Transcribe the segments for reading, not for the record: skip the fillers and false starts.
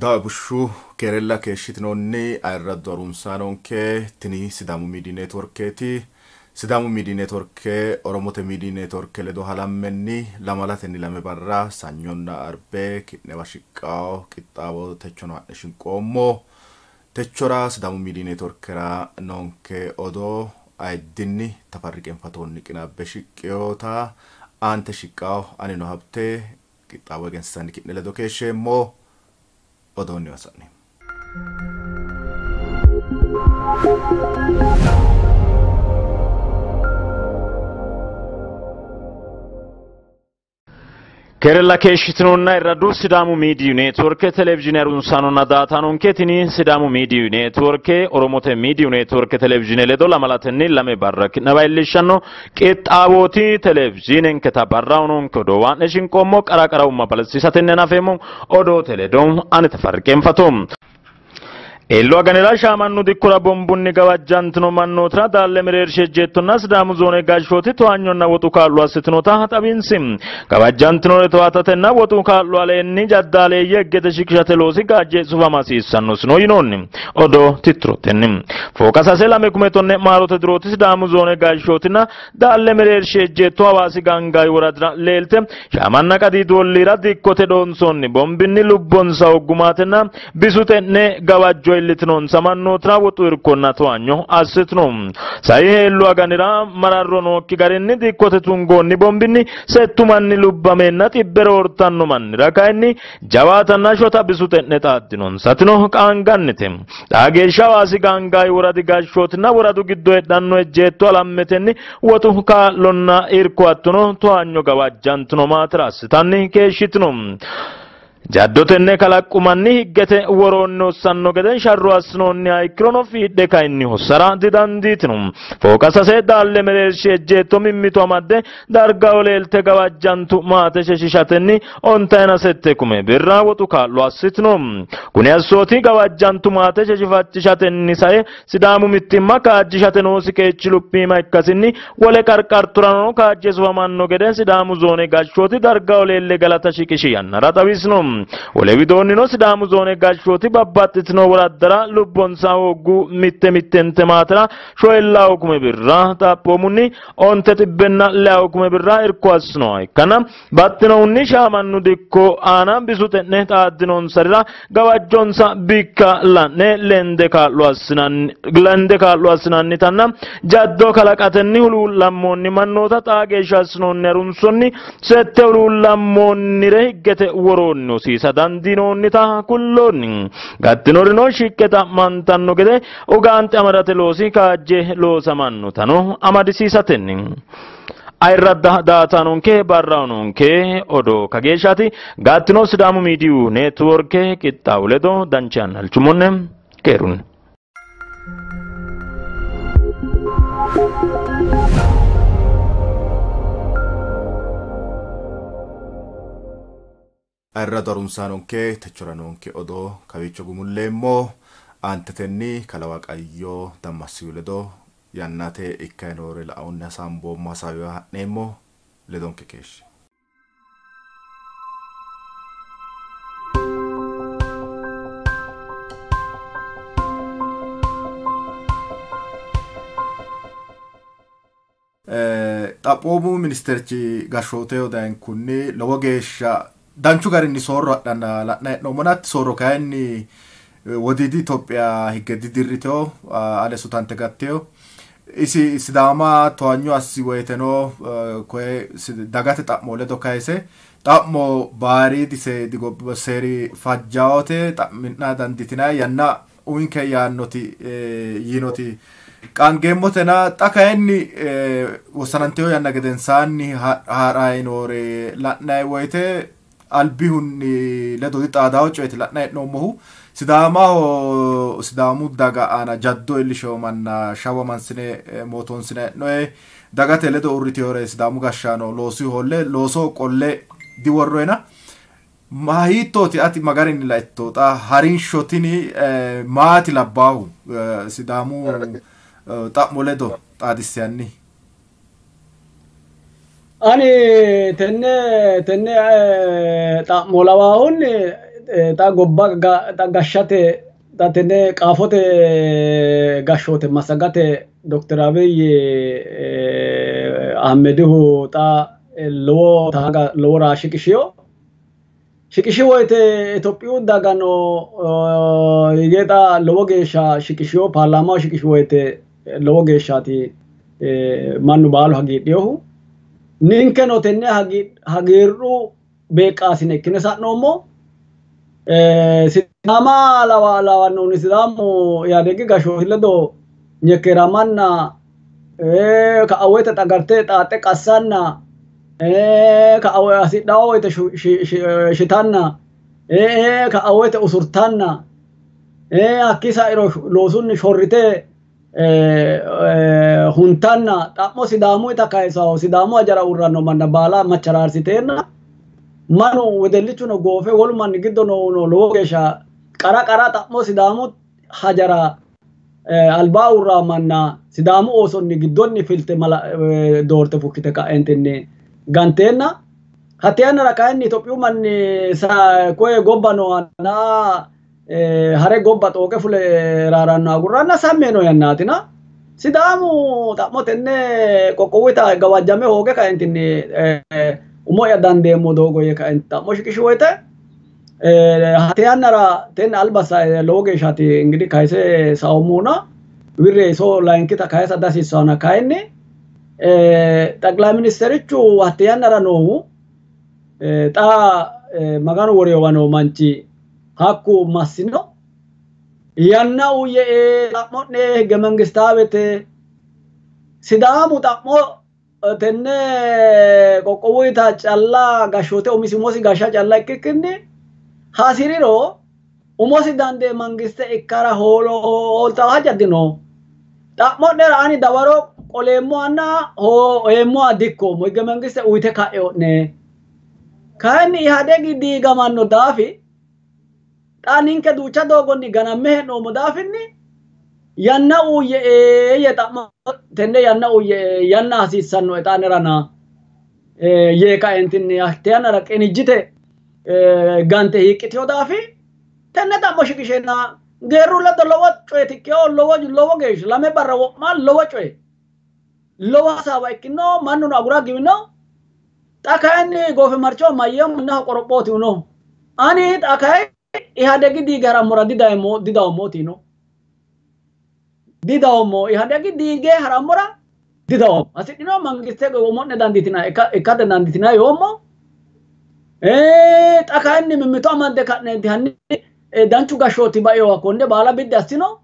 Daabushu keerella keeshshitinoonni ayirraddu harunsaanonke tini Sidaamu Miidiyu Neetworkeeti. Sidaamu Miidiyu Neetworke Oromote Miidiyu Neetworke ledo halammenni lamalatenni lame barra sanyonna arbe ki'newa shiqqawo qixxaawo techono ha'ne shinqoommo. Techora Sidaamu Miidiyu Neetworkera noonke odoo ayiddinni Tafarri Qeenfatoonni qinaabbe shiqqiyota aante shiqqawo anino habte qixxaawo egensiisanni ki'ne ledo keeshsheemmo. Odoonniwa sa'neemmo. Keerella keeshshitinonna ayirraddu Sidaamu Miidiyu Neetworke televizhiine harunsaanonna daatanonke tini Sidaamu Miidiyu Neetworke Oromote Miidiyu Neetworke televizhiine ledo lamalatenni lame barra ki'newa iillishshanno qixxaawooti televizhiinenketa barra nonke odoo waa'ne shinqoommo qara qara umma balaxisiisatenni hanafeemmo odoote ledo ani Tafarri Qeenfato. Eello aganira Shaamannu dikkora bombunni gawajjantino mannootira Daalle mereershi ejjeettonna Sidaamu zoone gashshooti towaanyonna woxu kaa'lo assitinota xawinsi. Gawajjantinore towaatatenna woxu kaa'lo aleenni jaddaaleeyye higgete shiqishate loosi gaajje sufama hasiissannosino yinoonni. Odoo tittirotenni. Fooqa sase lame kume tonne maarote dirooti Sidaamu zoone gashshootinna Daalle mereershi ejjeetto Hawaasi Gaangaayi woradira leelte Shaamanna Qadiidu olliira dikkote dhoonsoonni bombinni lubbonsa hoggumaatenna bisu xe'ne gawajjo iillitinonsa mannootira woxu irkonna towaanyo assitino. Sai heellu aganira mararro nookki garinni dikkote tungoonni bombinni settu manni lubbameenna xibbe roortanno mannira kayinni jawaatanna shota bisu xe'ne xaaddinonsatino qaangannite. Xaa geeshsha Hawaasi Gaangaayi woradi gashshootinna woradu giddo heedhanno ejjeetto alammetenni woxu kaa'lonna irko hattono towaanyo gawajjantino maatira assitanni keeshshitino. Jaddotenne kalaqqu manni higgete woroonni hossanno gede sharro assinoonniha ikkirono fiidhe kayinni hossara didandiitino. Fooqa sase Daalle mereershi ejjeetto mimmito amadde dargaho leelte gawajjantu maate sheshishatenni ontayina sette kume birra woxu kaa'lo assitino. Kuni assooti gawajjantu maate sheshifachishatenni sae Sidaamu mittimma kaajjishate noosi qeechi luphiima ikkasinni wole qarqarturano kaajje sufamanno gede Sidaamu zoone gashshooti dargaho leelle galata shiqishi yannara xawisino. Wole widoonnino Sidaamu zoone gashshooti babbaxxitino woraddara lubbonsa hooggu mitte mittente maatera shoyellawo kume birra xaphoomunni onte xibbenna leyawo kume birra irko assinoha ikkanna baxxinohunni Shaamannu dikko aana bisu xe'ne xaaddinonsarira gawajjonsa bikka la'ne lende kaa'lo assinanni lende kaa'lo assinannitanna jaddo kalaqatenni huluullammoonni mannoota xaa geeshsha assinoonni harunsonni sette huluullammoonnire higgete woroonni hosiisa dandiinoonnita kulloonni. Gattinorino shiqqe xa'mantanno gede ugaante amadate loosi kaajje loosamannotano amadisiisatenni. Ayirradda daatanonke barraanonke odoo kageeshshaati gattino Sidaamu Miidiyu Neetworke qixxaawo ledo dancha yanna halchummonne keerunni. Ayirradu harunsaanonke techora noonke odoo kawiicho gumulleemmo. Aantetenni Kalawa Qayyo Dammasiyu ledo yannate ikkayi noore la'ahunni hasaamboommo hasaawiwa ha'neemmo. Ledonke keeshshi. Xaphoomu ministerchi gashshooteho dayinkunni lowo geeshsha danchu garinni soorro hadhanna la'nanni hee'noommona hatti soorro kayinni wodiidi Itophiya higge didirriteo ale sutante gatteo. Isi Sidaama towaanyo assi woyiteno koye dagate xa'mo ledo kayise xa'mo baariidi seeri fajjawote xa'mi'na dandiitinanni yanna uyinke yaannoti yiinoti qaangeemmotena xa kayinni wossananteo yanna gedensaanni ha'rayi noore la'nanni woyite albihunni ledo dixaadawo coyeeti la'nanni hee'noommohu. Sidaamaho Sidaamu daga aana jaddo iillisheo manna shawa mansine mootoonsine hee'noye dagate ledo uurriteyore Sidaamu gashshaano loosu holle looso qolle diworroyena ma hiittooti ati magarinni laitto xa harinsho tini maati labbaahu Sidaamu xa'mo ledo xaadisseanni? Ani tenne xa'mo lawaahunni xa gobba xa gashshate xa tenne qaafote gashshoote massagate Dr. Abiy Ahmedihu xa lowo taaga lowo raa shiqishiyo shiqishi woyte Itophiyu dagano hige xa lowo geeshsha shiqishiyo paarlaamaho shiqishi woyte lowo geeshshaati mannu baalu hagiidhinohu. Ninkeno tenne hagiirru beeqqaasine ikkine sa'noommo. Sidaama lawannohunni Sidaamu Ihaadegi gashshooti ledo nyekkeeramanna ka'a woyte xagarte xaaxxe qassanna ka'a hasidhawo woyte shitanna ka'a woyte usurtanna hakkii sairo loosunni shorrite huntanna xa'mo Sidaamuyita kayisawo Sidaamu hajara uurranno manna baala macharaarsiteenna manu wedellichuno goofe wolu manni giddo noohuno lowo geeshsha qara qara xa'mo Sidaamu hajara albaa uurraa manna Sidaamu oosonni giddonni filte doorte fukkite ka'entinni ganteenna hatte yannara kayinni Itophiyu manni koye gobba noohanna hare gobba xooqe fule raaranno agurranna sammee noo yannaatina Sidaamu xa'mo tenne qoqqowita gawajjame hooge kaentinni umo'ya dandeemmo doogo yee kaenti xa'mo shiqishi woyte hatte yannara tenne alba lowo geeshshaati ingidihi kayise saommuna wirre iso layinkita kayisa dihasiissanona kayinni xaqilay ministerichu hatte yannara noohu xa Maganu worewa noo manchi hakku massino yanna uyye xa'mo'ne hige mangistaawete Sidaamu xa'mo tenne qoqqowuyita calla gashshoote umisi umosi gashsha calla ikkikkinni hasiriro umosi dandee mangiste ikkara hooltawo haja dino. Xa'mo'nera ani dawaro qoleemmohanna eemmoha dikkoommo hige mangiste uyite ka'eo'ne. Kayinni Ihaadegi diigamanno daafi xa ninke duucha doogonni ganamme hee'noommo daafinni yanna uyye yee xa'mo tenne yanna uyye yanna hasiissannoe xa anerana yee kaentinni hatte yannara qinijjite gante hiiqqitino daafi tenne xa'mo shiqisheenna geerru ledo lowo coye tikkeyo lowo lowo geeshsha lame barra wo'ma lowo coye lowo hasaawa ikkino mannuno agura giwino. Xa kayinni goofimarcho mayyee mannaho qorophooti uno ani xa kayi Ihaadegi diige harammora didawommootino didawommo Ihaadegi diige harammora didawommo hasidhino mangiste umo'ne dandiitina ikkate dandiitina yoommo. Xa kayinni mimmito amande ka'neenti hanni danchu gashshooti baewa konne baala biddi assino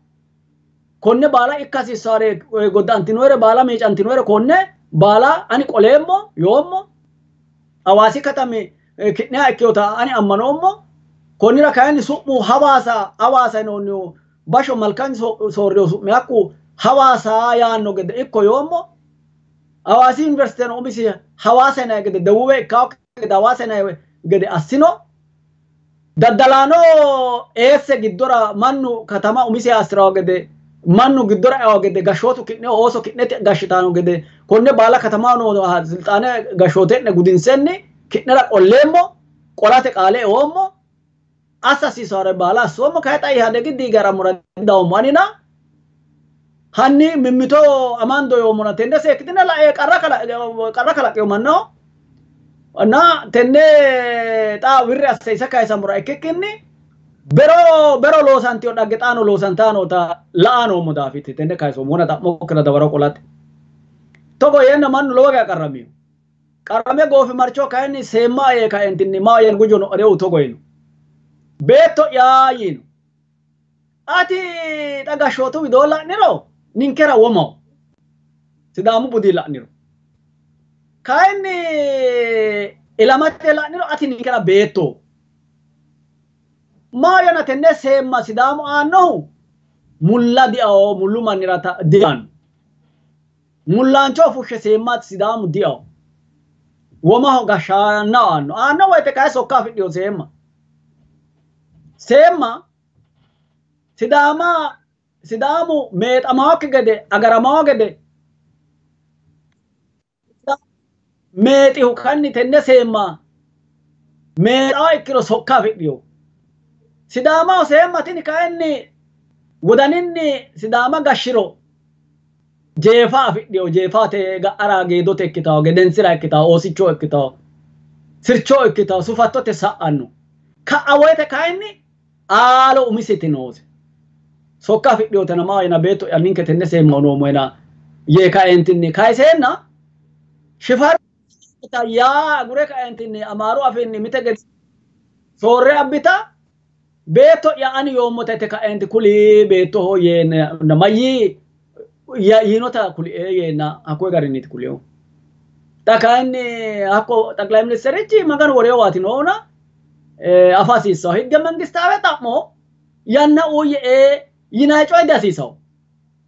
konne baala ikka hasiissaare godda'antinoere baala miicantinoere konne baala ani qoleemmo yoommo. Hawaasi katami ki'neha ikkinota ani ammanoommo. Konnira kayinni su'mu Hawaasa Hawaasa yinoonnihu basho malkanni soorriyo su'mi hakku Hawaasa yaanno gede ikko yoommo. Hawaasi yuniversiteno umisi Hawaasa yinanni gede Dewuwe ikkaokki gede Hawaasa yinanni gede assino. Daddalaano eesse giddora mannu katama umisi assirawo gede mannu giddora eawo gede gashshootu ki'ne ooso ki'nete gashshitanno gede konne baala katamaho noo silxaane gashshoote'ne gudinsenni ki'nera qolleemmo qolate qaale eoommo assa hasiissaare baala assoommo. Kayi xa Ihaadegi diige harammora didawommo anina hanni mimmito amando yoommona tenne seekkitine la'e qarra kalaqeyo mannaho na tenne xa wirri asse isa kayisammora ikkikkinni bero bero loosantiyo dhagge xaano loosantaa noota la'a noommo daafitti tenne kayisoommona xa'mokkira dawaro qolate. Togo yeenna mannu lowo geya qarramiyo. Qarrame goofimarcho kayinni seemma yee kaentinni maa yee gujono rewu togo yino. Beetto'ya yiino. Ati xa gashshootu widoo la'niro ninkera womaho. Sidaamu budii la'niro. Kayinni ilamate la'niro ati ninkera beetto. Maa yana tenne seemma Sidaamu aannohu mulla diawo mullu mannira diaanno. Mullaancho fushshe seemma Sidaamu diawo. Womaho gashshaanna aanno. Aanno woyte kayi sokka afidhino seemma. Seemma Sidaama Sidaamu meexamaokki gede agaramawo gede meexihu kanni tenne seemma meexawa ikkiro sokka afidhino. Sidaamaho seemma tini kayinni wodaninni Sidaama gashshiro jeefa afidhiyo jeefate ga'ara geedote ikkitawo gedensira ikkitawo oosicho ikkitawo sircho ikkitawo sufattote sa'anno ka'a woyte kayinni aalo umisiti noose sokka afidhiyotena maa yina beetto ninke tenne seemma noommo yina yee kaentinni kayiseenna shifar yaa agure kaentinni amaaru afiinni mite gede soorre abbita beetto'ya ani yoommote ite kaenti kuli beettoho yeenna mayyi yiinota kulie yeenna hakkuyi garinniiti kulihu. Xa kayinni hakko xaqilay ministerichi maganu woreewaati noona afa hasiissawo higge mangistaawe xa'mo yanna uuyye yinayi coyi dihasiisawo.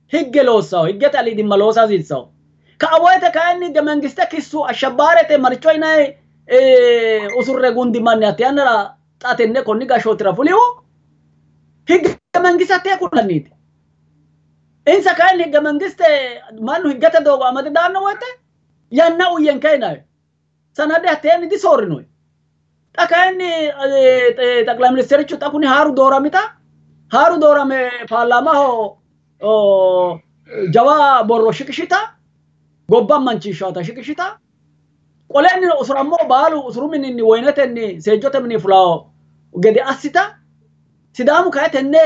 Higge loossawo higgete aliidimma loosa hasiissawo. Ka'a woyte kayinni higge mangiste kissu ashabbaarete maricho yinayi usurre gundi manni hatte yannara xa tenne konni gashshootira fulihu higge mangiste hattee kullanniiti. Insa kayinni higge mangiste mannu higgete doogo amade daanno woyte yanna uyyenke yinayi sanade hatteenni disoorrinoyi. Xa kayinni xaqilay ministerichu xa kuni haaru dooramita haaru doorame paarlaamaho jawa borro shiqishita gobba manchiishshawota shiqishita qolennino usurammo baalu usuru mininni woyinetenni seejjote mini fulawo gede assita Sidaamu kayi tenne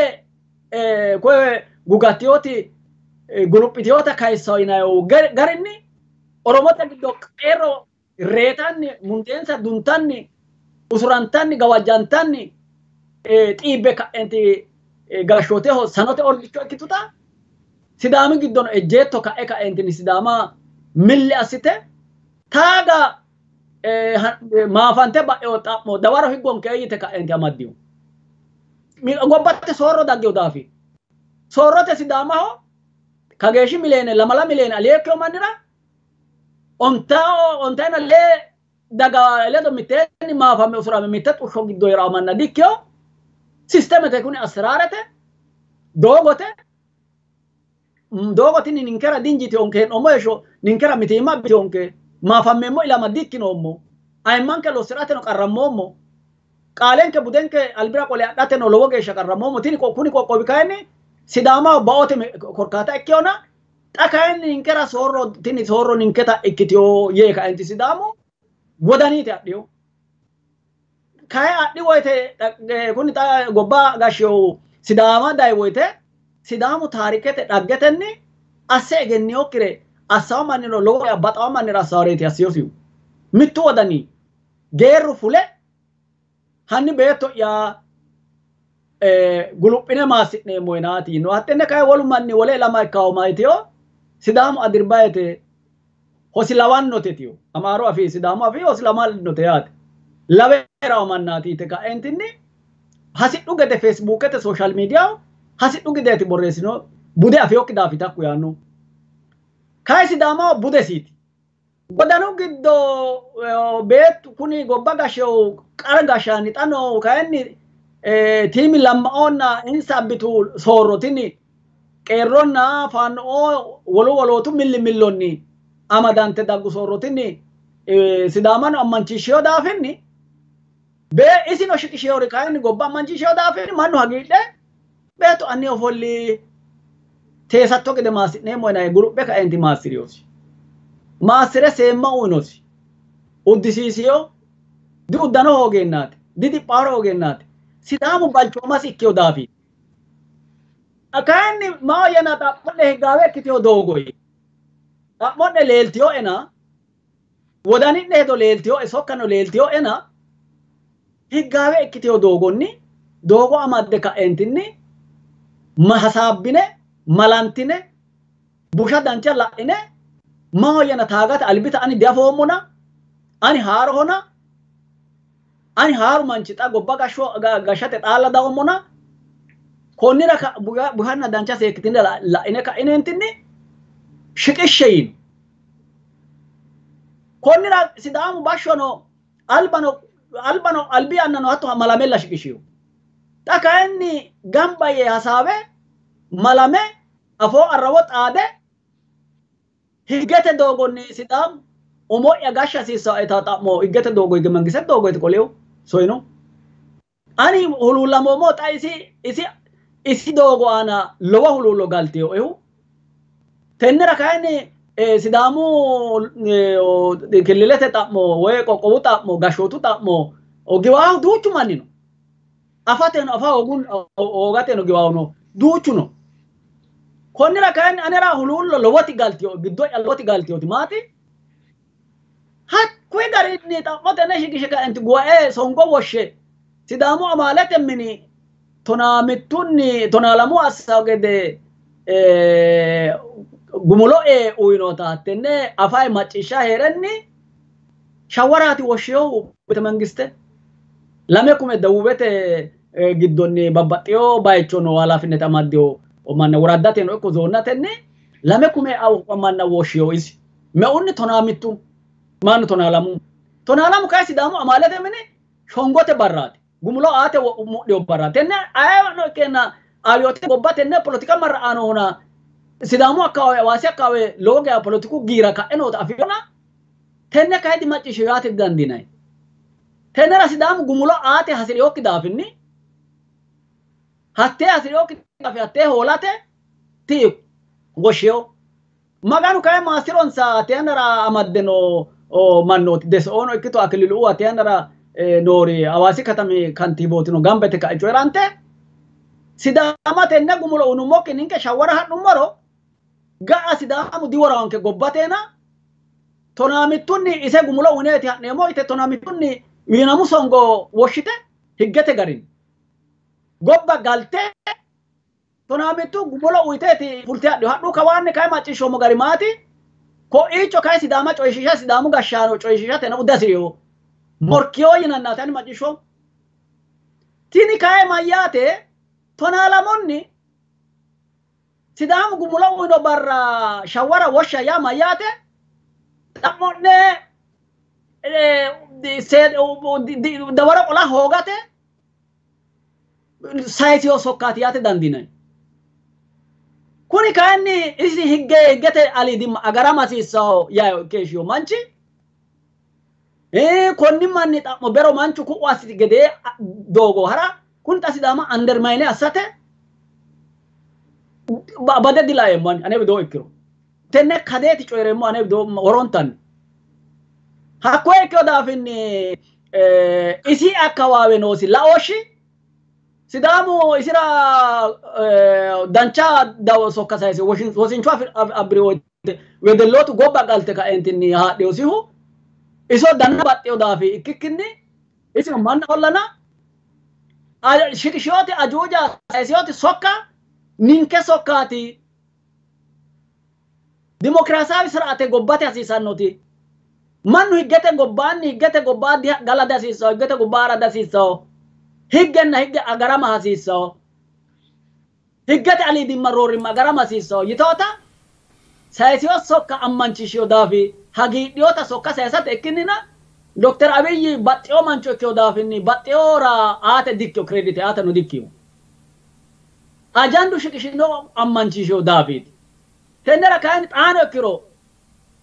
koye gugattiyooti guluphitiyota kayissawo yinayihu garinni Oromote giddo qeerro reetanni mundeensa duntanni usurantanni gawajjantanni xiibbe ka'enti gashshooteho sanote ordicho ikkituta Sidaami giddono ejjeetto ka'e ka'entinni Sidaama milli assite taaga maafante ba'eo xa'mo dawaro higgonke yite ka'enti amaddiyo. Gobbate soorro daggeyo daafi. Soorrote Sidaamaho kageeshshi mileene lamala mileene aleekkeyo mannira ontayina lee daga ledo mitteenni maafame usurame mitte xushsho giddo heeraa manna dikkeyo sistemete kuni asiraarete doogote doogo tini ninkera dinjitiyonke hee'noommo heeshsho ninkera mitiimma abbitiyonke maafammeemmo ilama dikkinoommo ayimmanke lossirateno qarrammoommo qaalenke budenke albira qole adhateno lowo geeshsha qarrammoommo tini kuni qoqqowi kayinni Sidaamaho baote korkaata ikkeyona xa kayinni ninkera soorro tini soorro ninketa ikkitiyo yee kaenti Sidaamu wodaniite adhiyo. Kayi adhi woyte kuni xa gobba gashshiyohu Sidaama dayi woyte Sidaamu taarikete dhaggetenni asse egenniyokkire assawo mannino lowo baxawo mannira assaworeeti assiyosihu. Mittu wodani geerru fule hanni beetto'ya guluphine maassi'neemmo yinaati yino. Hattenne kayi wolu manni wole ilama ikkawo mayitiyo Sidaamu adirbayete hosilawannote tiyo. Amaaru afii Sidaamu afii hosilamannote yaate. Lawe heerawo mannaati yite ka'entinni hasidhu gede Facebookete social media hasidhu gedeeti borreessino bude afiyokki daafi takku yaanno. Kayi Sidaamaho budesiiti. Wodanu giddo beettu kuni gobba gashshehu qara gashshaanni xa noohu kayinni tiimi lamma'oonna insa abbitu soorro tini qeerronna faanno'oo wolu wolootu milli millonni amadante daggu soorro tini Sidaamano ammanchiishsheyo daafinni bee isino shiqisheyori kayinni gobba ammanchiishsheyo daafinni mannu hagiidhe beettu anni ofolli teesatto gede maassi'neemmo yinayi guluphe kaenti maassi'riyosi. Maassire seemma uyinosi. Uddisiisiyo di uddano hoogeennaati di diphaaro hoogeennaati Sidaamu balchoomasi ikkeyo daafi. Kayinni maa yana xa'mo'ne higgaawe ikkiteyo doogoyi. Xa'mo'ne leeltiyoena wodani'ne hedo leeltiyoe sokkano leeltiyoena higgaawe ikkiteyo doogonni doogo amadde ka'entinni hasaabbine malantine busha dancha la'ine maahoyyena taagate albita ani diafoommona ani haarohona ani haaru manchi xa gobba gashshate xaalla dawoommona konnira bushanna dancha seekkitine la'ine ka'ineentinni shiqishshe yiino. Konnira Sidaamu bashshono albano albi yannano hatto malamella shiqishiyo. Xa kayinni gamba yee hasaawe malame afoo arrawo xaade higgete doogonni Sidaamu umo'ya gashsha hasiissawoe xa'mo higgete doogo higge mangistete doogoyti qoleyo soyino. Ani huluullamoommo xa isi doogo aana lowo huluullo galtinoehu. Tennera kayinni Sidaamu killilete xa'mo woy qoqqowu xa'mo gashshootu xa'mo giwaahu duuchu manni no. Afateno afa hoogateno giwaahu no duuchu no. Konnira kayinni anera huluullo lowoti galtino giddo'ya lowoti galtinoti maati? Hakkuyi garinni xa'mo tenne shiqishe kaenti guwae songo woshshe Sidaamu amaalete mini 12 12 assawo gede gumulo uyinota tenne afayi macciishsha hee'renni shawwaraati woshshiyohu bete mangiste lame kume dawubete giddonni babbaxxiyo bayicho no halaafinnete amaddiyo manna woraddateno ikko zoonnatenni lame kume manna woshshiyo isi meunni 12 mannu 12 12 kayi Sidaamu amaalete mini shongote barraati gumulo aate mudhiyo barraati tenne ayeeno ikkeenna abiyoote gobba tenne politika marra'anohuna Sidaamu akkawaawe Hawaasi akkawaawe lowo geya politiku giira ka'e noota afiyona tenne kayi dimacciishsho yaate didandiinanni. Tennera Sidaamu gumulo aate hasi'riyokki daafinni hattee hasi'riyokki daafi hattee hoolate ti'i woshshiyo. Maganu kayi maassironsa hatte yannara amadde noo mannooti Deso'ono ikkito Akililu'u hatte yannara noori Hawaasi katami kantiibootino gamba yite ka'e coyi'rante Sidaama tenne gumulo unummokki ninke shawwara ha'nummoro ga'a Sidaamu diworaanke gobbateena 12 ise gumulo uyineeti ha'neemmo yite 12 wiinamu songo woshshite higgete garinni gobba galte 12 gumulo uyiteeti fulte hadhu. Hadhu kawaanni kayi macciishshoommo gari maati? Ko'iicho kayi Sidaama coyishiisha Sidaamu gashshaano coyishiishateno udasiyo morkiyo yinannaati ani macciishshoommo. Tini kayi mayyaate 12 Sidaamu gumulo uyino barra shawwara woshsha yaa mayyaate? Xa'mo'ne dawaro qola hoogate sayisiyo sokkaati yaate dandiinanni. Kuni kayinni isi higge higgete aliidimma agarama hasiissawo yaa keeshshiyo manchi konni manni xa'mo bero manchu ku'u assiti gedee doogo hara kuni xa Sidaama undermine assate bade dilaeemmo ani ane widoo ikkiro. Tenne kadeeti coyi'reemmo ane widoo horontanni. Hakkoye ikkino daafinni isi akkawaawe noosi laooshshi Sidaamu isira dancha sokka sayise wosincho abbiri woyte wedellootu gobba galte ka'eentinni haadhiyosihu iso danna baxxiyo daafi ikkikkinni isino manna hollana shiqishiyoti ajuuja sayisiyoti sokka ninke sokkaati dimokiraasaawi sir'aate gobbate hasiisannoti mannu higgete gobbaanni higgete gobbaa gala dihasiissawo higgete gobbaa hara dihasiissawo higgenna higge agarama hasiissawo higgete aliidimma roorrimma agarama hasiissawo yitoota sayisiyo sokka ammanchiishiyo daafi hagiidhiyota sokka sayisate ikkinnina Dr. Abiy baxxiyo mancho ikkiyo daafinni baxxiyora aate dikkiyo kiredite aateno dikkiyo. Ajandu shiqishino ammanchiishiyo daafiiti. Tennera kayinni xaano ikkiro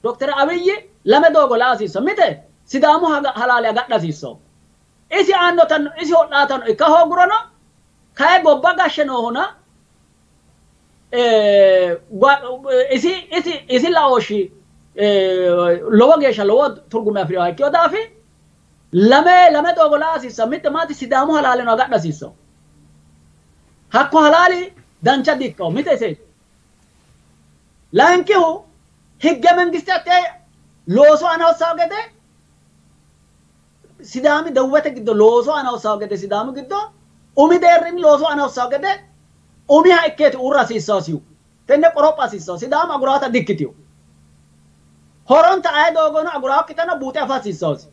Dr. Abiy lame doogo la'a hasiissawo. Mite Sidaamu halaale agadha hasiissawo. Isi aannotanno isi hodhaatanno ikka hoogurono kayi gobba gashshe noohuna isi laooshshi lowo geeshsha lowo turgume afirinoha ikkino daafi lame doogo la'a hasiissawo. Mitte maati Sidaamu halaaleno agadha hasiissawo. Hakko halaali dancha dikkawo mite iseeti. Layinkihu higge mangiste hattee looso aana hossawo gede Sidaami dawwete giddo looso aana hossawo gede Sidaamu giddo umi deerrinni looso aana hossawo gede umiha ikkeeti uurra hasiissawosihu. Tenne qoropha hasiissawo. Sidaamu aguraata dikkitiyo. Horonta aye doogono aguraakkitano buuxe afa hasiissawosi.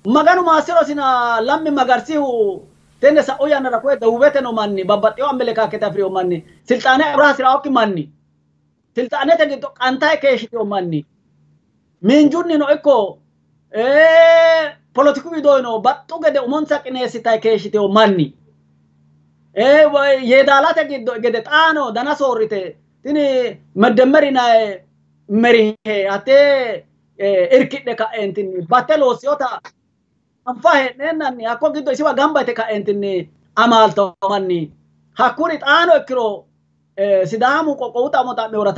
Maganu maassirosina lammi magarsihu tenne sa'u yannara koye dawwete no manni babbaxxiyo amelekaakete afiriyo manni silxaane agura hasi'raawokki manni silxaanete giddo qantaye keeshshitiyo manni miinjunnino ikko politiku widoyino baxxu gede umonsa qineessitayi keeshshitiyo manni yeedaalate giddo gede xaano dana soorrite tini meddemmeri yinayi merihe hattee irkidhe ka'eentinni batte loossiyota Anfa hee'neennanni hakko giddo isiwa gamba yite ka'eentinni amaaltawo manni hakkuri xaano ikkiro Sidaamu qoqqowu xa'mo xa'mihura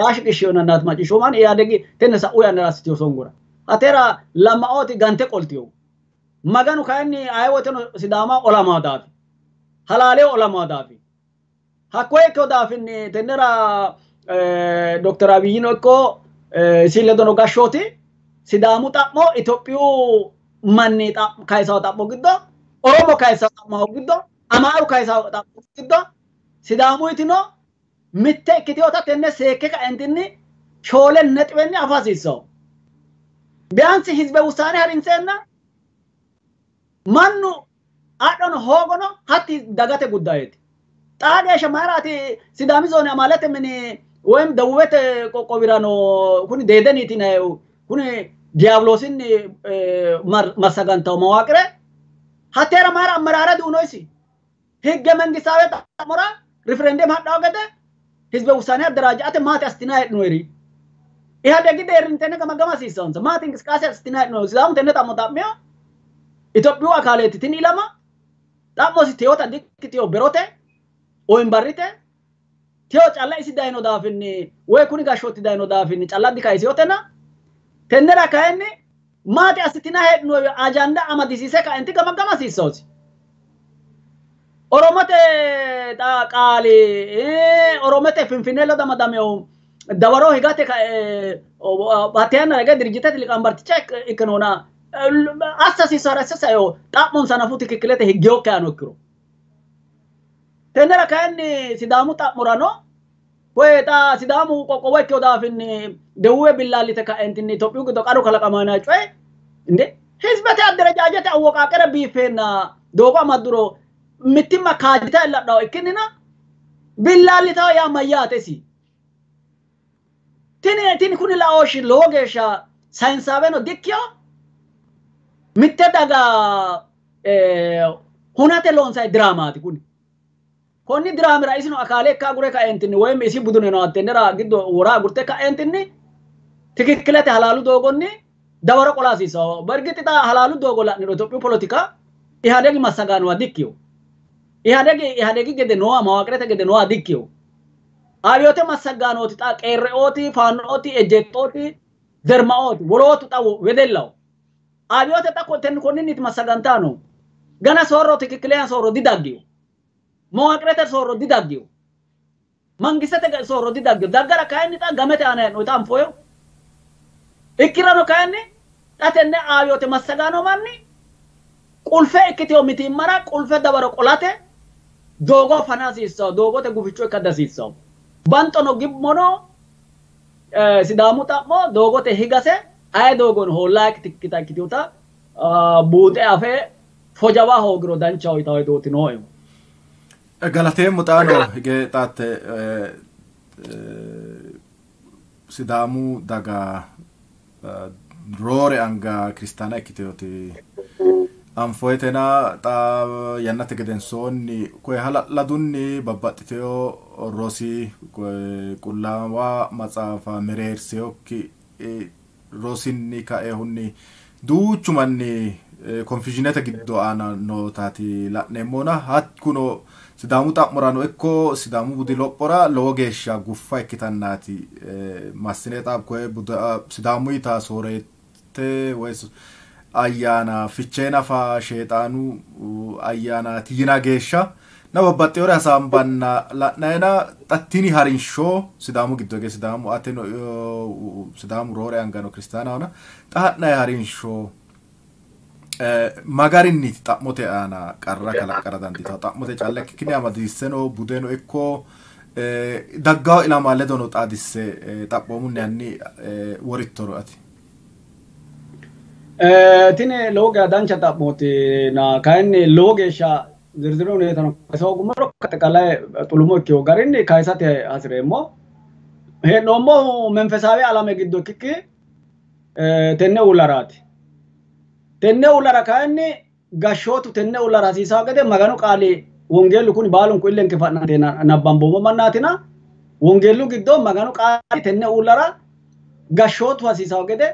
raashiqishshiyonannaati macciishshooman Ihaadegi tenne sa'u yannara assitiyo songora. Hatera Lammaooti gante qoltiyo. Maganu kayinni aye woteno Sidaama olamawo daafi. Halaaleho olamawo daafi. Hakkoye ikkeyo daafinni tennera Dokter Abiyino ikko isi ledono gashshooti Sidaamu xa'mo Itophiyu manni kayisawo xa'mo giddo, Oromo kayisawo xa'mo giddo, Amaaru kayisawo xa'mo giddo Sidaamu yitino mitte ikkitewota tenne seekke kaentinni 4 nexiwenni afa hasiissawo. Biyaansi hizbe wusaane harinseenna mannu adhono hoogono hatti dagate guddayeeti. Xaa geeshsha mayiraati Sidaami zoone amaalete mini woyim Dewubete qoqqowirano kuni Deedeniiti yinayihu kuni Diyabloosinni massagantawo mawaaqire hatteera mayira ammeraare duunoysi? Higge mengistawe xa'mora riferendem hadhawo gede hizbe wusaane adderaaja'ate maati assitinanni hee'noyiri? Ihadegi deerrinni tenne gamaggama hasiissawonsa. Maati inqisqaase assitinanni hee'noyiri? Sidaamu tenne xa'mo xa'miyo Itophiyu akaaleeti tini ilama xa'mosi teyoota dikkitiyo berote oyimbarrite teyo calla isi dayino daafinni woy kuni gashshooti dayino daafinni calla dikayisiyotena tennera kayinni maati assitinanni hee'noyiri ajanda amadisiise kaenti gamaggama hasiissawosi. Oromote qaali Oromote Finfinne ledo amadaminohu dawaro higate hatte yannara hige dirijjitete liqambarticha ikkinona assa hasiissara assa saeo xa'monsa nafu tikikkilete higgeyokki yaano ikkiro. Tennera kayinni Sidaamu xa'morano koye xa Sidaamu qoqqowo ikkeyo daafinni Dewuwe billaallite ka'entinni Itophiyu giddo qaru kalaqamanno coye inde hizbete adderejaajete awwoqaaqere biiffeenna doogo amadduro mittimma kaajjita illadhawo ikkinnina billaallitawo yaa mayyaatesi. Tini kuni laooshshi lowo geeshsha sayinsaaweno dikkiyo mitte daga hunate loonsayi diraamaati kuni. Konni diraamira isino akaale ikka agure kaentinni woyim isi buduneno hattennera giddo wora agurte kaentinni tikikkilete halaalu doogonni dawaro qola hasiissawo. Bergixi xa halaalu doogo la'niro Itophiyu politika Ihadegi massagaanowa dikkiyo. Ihadegi gede noowa mawaaqirete gede noowa dikkiyo. Abiyoote massagaanooti xa qeerreooti, faannooti, ejjeettooti, zermaooti, wolootu xa wedellaho. Abiyoote xa konninniiti massagantaano. Gana soorro tikikkileya soorro didaggiyo. Mawaaqirete soorro didaggiyo. Mangistete soorro didaggiyo. Daggara kayinni xa gamete aana hee'noyita anfoyo. Ikkirano kayinni xa tenne abiyoote massagaano manni qulfe ikkiteyo mitiimmara qulfe dawaro qolate doogo fana hasiissawo, doogote guficho ikka dihasiissawo. Banxono gibmono Sidaamu xa'mo doogote higase aye doogono hoollaa ikkita ikkitewota buuxe afe fojawa hoogiro danchaho yitawo hedooti nooehu. Galateemmo xaano hige xaatte Sidaamu daga roore anga kiristaana ikkitewoti anfoyetena xa yannate gedensoonni koye hala'ladunni babbaxxiteyo rosi koye qullaawa maxaafa mereerseyokki rosinni kaehunni duuchu manni konfiyuuzhinete giddo aana nootaati la'neemmona hakkuno Sidaamu xa'morano ikko Sidaamu budi lophora lowo geeshsha guffa ikkitannaati massine xa koye Sidaamu yita sooreette woy ayyaana fichee nafa sheexaanu ayyaanaati yina geeshsha na babbaxxewore hasaambanna la'nayina xa tini harinsho Sidaamu giddo hige Sidaamu ateno Sidaamu roore angano kiristaanahona xa ha'nayi harinsho magarinniiti xa'mote aana qarra kalaqqara dandiitawo xa'mote calla ikkikkinni amadisiisseno budeno ikko daggawo ilama ledono xaadisse xaphoomunni hanni worittoro ati. Tini lowo geeshsha dancha xa'mooti na kayinni lowo geeshsha zirziru huneetano kayisa hoogummoro axeqalay xulumo ikkewo garinni kayisate hasireemmo. Hee'noommohu menfesaawe alame giddo ikkikki tenne uullaraati. Tenne uullara kayinni gashshootu tenne uullara hasiisawo gede Maganu qaali wongeellu kuni baalunku illenke fa'nante nabbamboommo mannaatina wongeellu giddo Maganu qaali tenne uullara gashshootu hasiisawo gede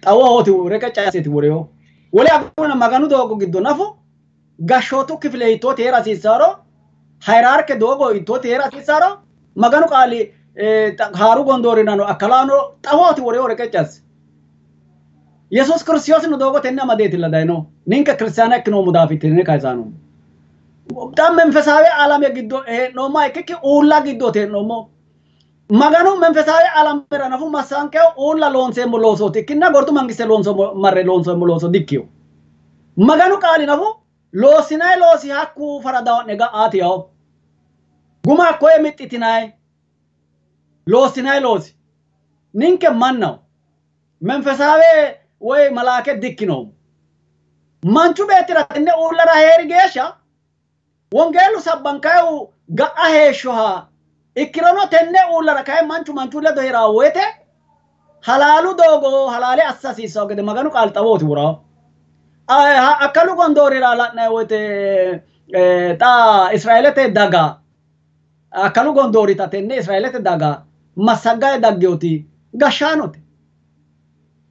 xawohooti reqecca asseeti woreyo. Wole agurina Maganu doogo giddo nafu gashshootu kifile hiittooti hee'ra hasiissaro, hayiraarke doogo hiittooti hee'ra hasiissaro, Maganu qaali haaru gondoorinano akkalaano xawooti wore wore qeccassi. Yesuus Kiristoosino doogo tenne amadeetilla dayino. Ninke kiristaana ikkinoommo daafiti tenne kayisaanoommo. Xa menfesaawe alame giddo hee'noommoha ikkikki uulla giddooti hee'noommo. Maganu menfesaawe alamera nafu massankehu uulla loonseemmo loosooti ikkinna gordu mangiste loonsoommo marre loonseemmo looso dikkiyo. Maganu qaali nafu loossinayi loosi hakku faradaa'ne ga'aati yawo. Guma hakkoye mixxitinayi loossinayi loosi. Ninke mannaho. Menfesaawe woy malaake dikkinoommo. Manchu beettira tenne uullara heeri geeshsha wongeellu sabbankayihu ga'a heeshshoha ikkirono tenne uullara kayi manchu manchu ledo heeraa woyte halaalu doogo halaale assa hasiissawo gede Maganu qaali xawooti wurawo. Akkalu gondoorira la'nayi woyte xa Israeelete daga akkalu gondoorita tenne Israeelete daga massaggayi daggewoti gashshaanote.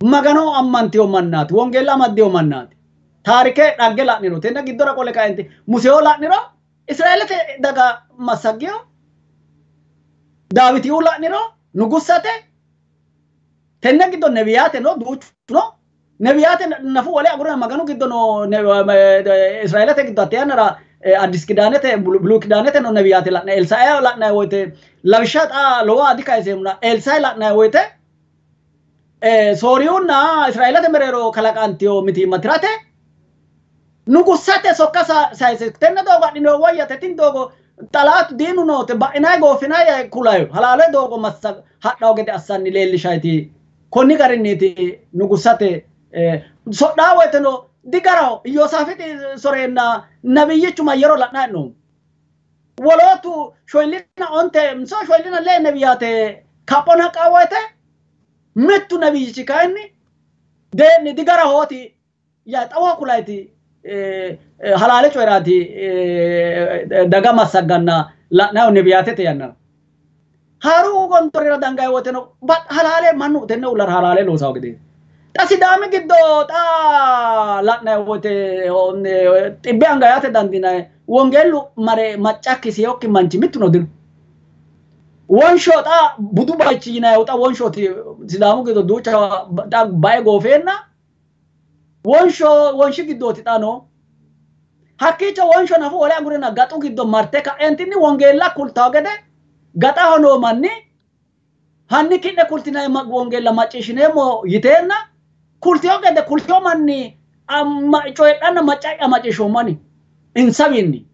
Magano ammanteyo mannaati, wongeella amaddeyo mannaati. Taarike dhagge la'niro tenne giddora qole kaenti Museo la'niro Israeelete daga massaggeyo, Daawitiyu la'niro nugussate, tenne giddo nebiyaate no duuchu no. Nebiyaate nafu wole agurina Maganu giddo no Israeelete giddo hatte yannara Addis Kidaanete Bulu Kidaanete no nebiyaate la'nay Elsai la'nay woyte lawishsha xa lowo adi kayiseemmona Elsai la'nay woyte Sooriyunna Israeelete mereero kalaqantiyo mitiimma tirate nugussate sokka sayise tenne doogo adhino woyyate tin doogo xalaatu diinu noote ba'inayi goofinayi kulayo halaale doogo massa hadhawo gede assanni leellishayti konni garinniiti nugussate sodhaa woyteno digaraho Iyyosaafixi soreenna nabiyyichu mayyero la'nanni noommo. Wolootu shoyillina onte so shoyillina lee nebiyaate kapho naqaa woyte mittu nabiyyichi kayinni dee'ni digarahooti yaa xawo kulayti halaale coyiraati daga massagganna la'nayo nebiyaatete yannara. Haaru gondoorira dangayi woyteno halaale mannu tenne uullara halaale loosawo gede. Xa Sidaami giddo xa la'nayi woyte xibbe anga yaate dandiinayi wongeellu mare maccakki seyokki manchi mittuno dino. Wonsho xa budu bayichi yinayihu xa wonshooti Sidaamu giddo duucha xa bae goofeenna wonsho wonshi giddooti xa no. Hakkiicho wonsho nafu wole agurina gaxu giddo marte ka'entinni wongeella kultawo gede gaxaho noo manni hanni ki'ne kultinayi wongeella macciishshineemmo yiteenna kultiyo gede kultiyo manni coyidhanna macca'ya macciishshoommani insawiinni.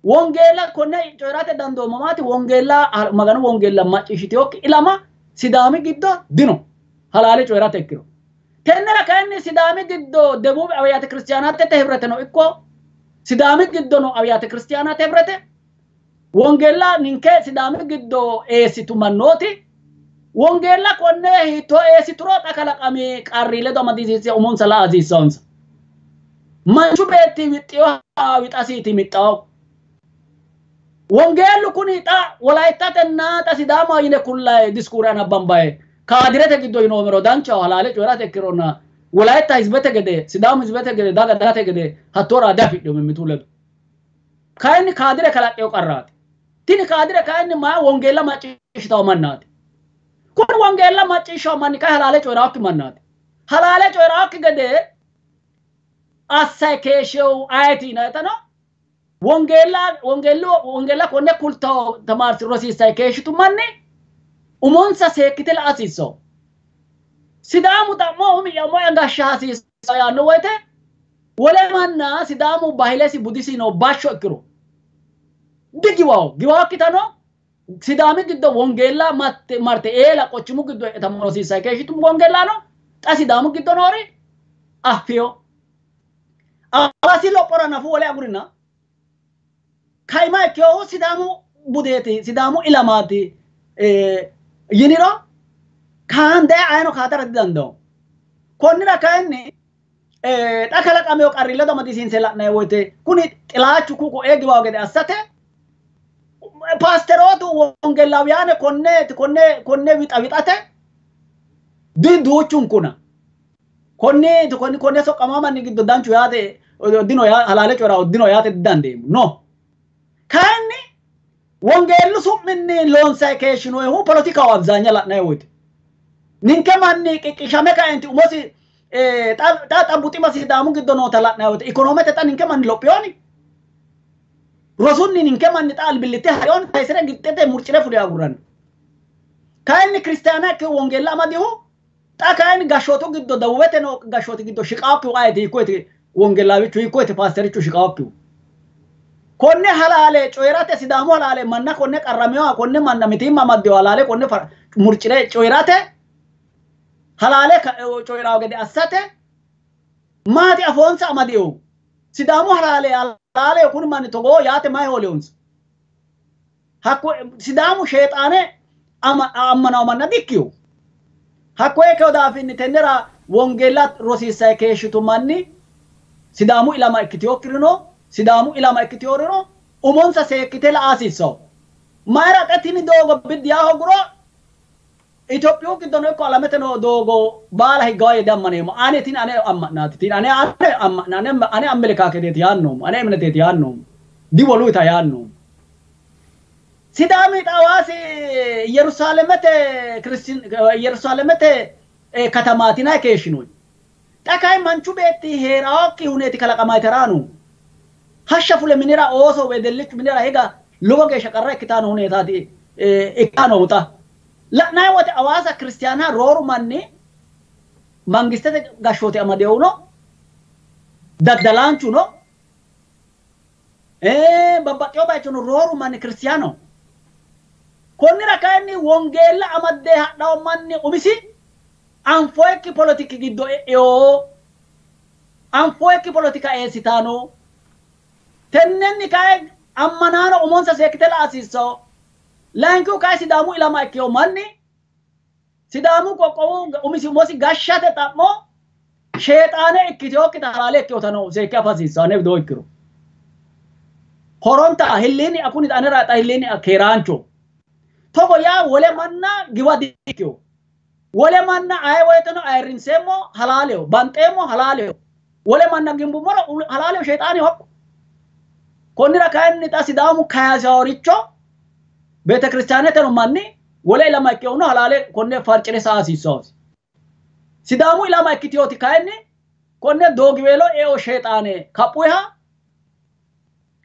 Wongeella konne coyirate dandoommo maati wongeella Maganu wongeella macciishshiteyokki ilama Sidaami giddo dino halaale coyirate ikkiro. Tennera kayinni Sidaami giddo Debuubi Abiyaate Kiristiyaanatete Hibreteno ikko Sidaami giddo no Abiyaate Kiristiyaanate Hibrete wongeella ninke Sidaami giddo eessitu mannooti wongeella konne hiittoo eessituro xa kalaqami qarri ledo amadisiisse umonsa la'a hasiissawonsa. Manchu beetti wixxiyoha wixasiiti mixxawo. Wongeellu kuni xa Wolayittatenna xa Sidaamaho yine kullayi diskuure anabbambaye kaadirete giddo yinoomero danchaho halaale coyirate ikkirona Wolayitta hizibete gede Sidaamu hizibete gede daga dagate gede hattoora diafidhino mimmitu ledo. Kayinni kaadire kalaqqeyo qarraati. Tini kaadire kayinni maa wongeella macciishshitawo mannaati. Kuni wongeella macciishshawo manni kayi halaale coyirawokki mannaati. Halaale coyirawokki gede assayi keeshshewu ayeeti yinayitano wongeella wongeellu wongeella konne kultawo tamaarsi rosiissayi keeshshitu manni umonsa seekkite la'a hasiissawo. Sidaamu xa'mo umi'ya umo'ya gashsha hasiissawo yaanno woyte wole manna Sidaamu bahilesi budisi no bashsho ikkiro digiwawo giwawokkitano Sidaami giddo wongeella marte eela qochimu giddo e'etamo rosiissayi keeshshitu wongeellano xa Sidaamu giddo noori affiyo. Hawaasi lophora nafu wole agurina kaima ikkeyohu Sidaamu budeeti Sidaamu ilamaati yiniro kaandaye ayino kaatara didandawo. Konnira kayinni xa kalaqameyo qarri ledo amadisiinse la'nayi woyte kuni xilaachu ku'u ko'ee giwawo gede assate paasterootu wongellawiyaane konne konne konne wixa wixate di duuchunkuna. Konne konne konne soqqamaa manni giddo danchu yaate dino halaale coyiraa dino yaate didandeemmo. No. Kayinni wongeellu su'minni loonsayi keeshshinoyihu poletikaho abzaanya la'nayi woyte. Ninke manni qiqqishame kaenti umosi xa xa buxima Sidaamu giddo noota la'nayi woyte ikonoomete xa ninke manni lophiyoni. Rosunni ninke manni xa albillitte hariyoon tayisire gixxete murcire fule agurranni. Kayinni kiristaana ikke wongeella amadihu xa kayinni gashshootu giddo dawubete noo gashshooti giddo shiqaokkihu ayeti hiikkoyeti wongeellaawichu hiikkoyeti paasterichu shiqaokkihu. Konne halaale coyi'rate Sidaamu halaale manna konne qarraminoha konne manna mitiimma amaddeho halaale konne murcire coyi'rate halaale coyi'rawo gede assate maati afoonsa amadiho. Sidaamu halaale halaale kuni manni togoo yaate mayi hoolehonsa. Hakko Sidaamu sheexaane ammanawo manna dikkiyo. Hakko ikkeo daafinni tennera wongeella rosiissayi keeshshitu manni Sidaamu ilama ikkiteyokkirino Sidaamu ilama ikkiteyorino umonsa seekkite la'a hasiissawo. Mayira xa tini doogo biddi yaa hooguro Itophiyu giddono ikko alamete noo doogo baala higgawa yee diammaneemmo. Ane tini ane amma'naati. Tini ane ane amma'na ane ane ammelekaaketeeti yaannoommo. Ane emineteeti yaannoommo. Diwoluyita yaannoommo. Sidaami Hawaasi Yerusaalamete Yerusaalamete katamaati yinayi keeshshinoyi. Xa kayi manchu beetti hee'raakki huneeti kalaqamayiteraanu. Hashsha fule minira ooso wedellichu minira higa lowo geeshsha qarra ikkitaano huneetaati ikkaanohu xa. La'nayi wote Hawaasa kiristiyaana rooru manni mangistete gashshooti amadehuno daddalaanchu no babbaxxewo bayichono rooru manni kiristiyaano. Konnira kayinni wongeella amadde hadhawo manni umisi anfoyikki poletiki giddo e'eyo anfoyikki poletika eessitaano. Tennenni kayi ammanaano umonsa seekkite la'a hasiissawo. Layinkihu kayi Sidaamu ilama ikkeyo manni Sidaamu qoqqowu umisi umosi gashshate xa'mo sheexaane ikkiteyokkita halaale ikkeyotano seekke afa hasiissawo ane widoo ikkiro. Horonta hilliini kuni anera xa hilliini keeraancho. Togo yaa wole manna giwa dikkiyo. Wole manna aye woyteno ayirrinseemmo halaaleho, banxeemmo halaaleho. Wole manna gimbummoro halaaleho sheexaaneho hakku. Konnira kayinni xa Sidaamu kayisaworicho beetekiristaaneteno manni wole ilama ikkehuno halaale konne farcire sa'a hasiissawosi. Sidaamu ilama ikkiteyoti kayinni konne doogiweelo eo sheexaane kaphuha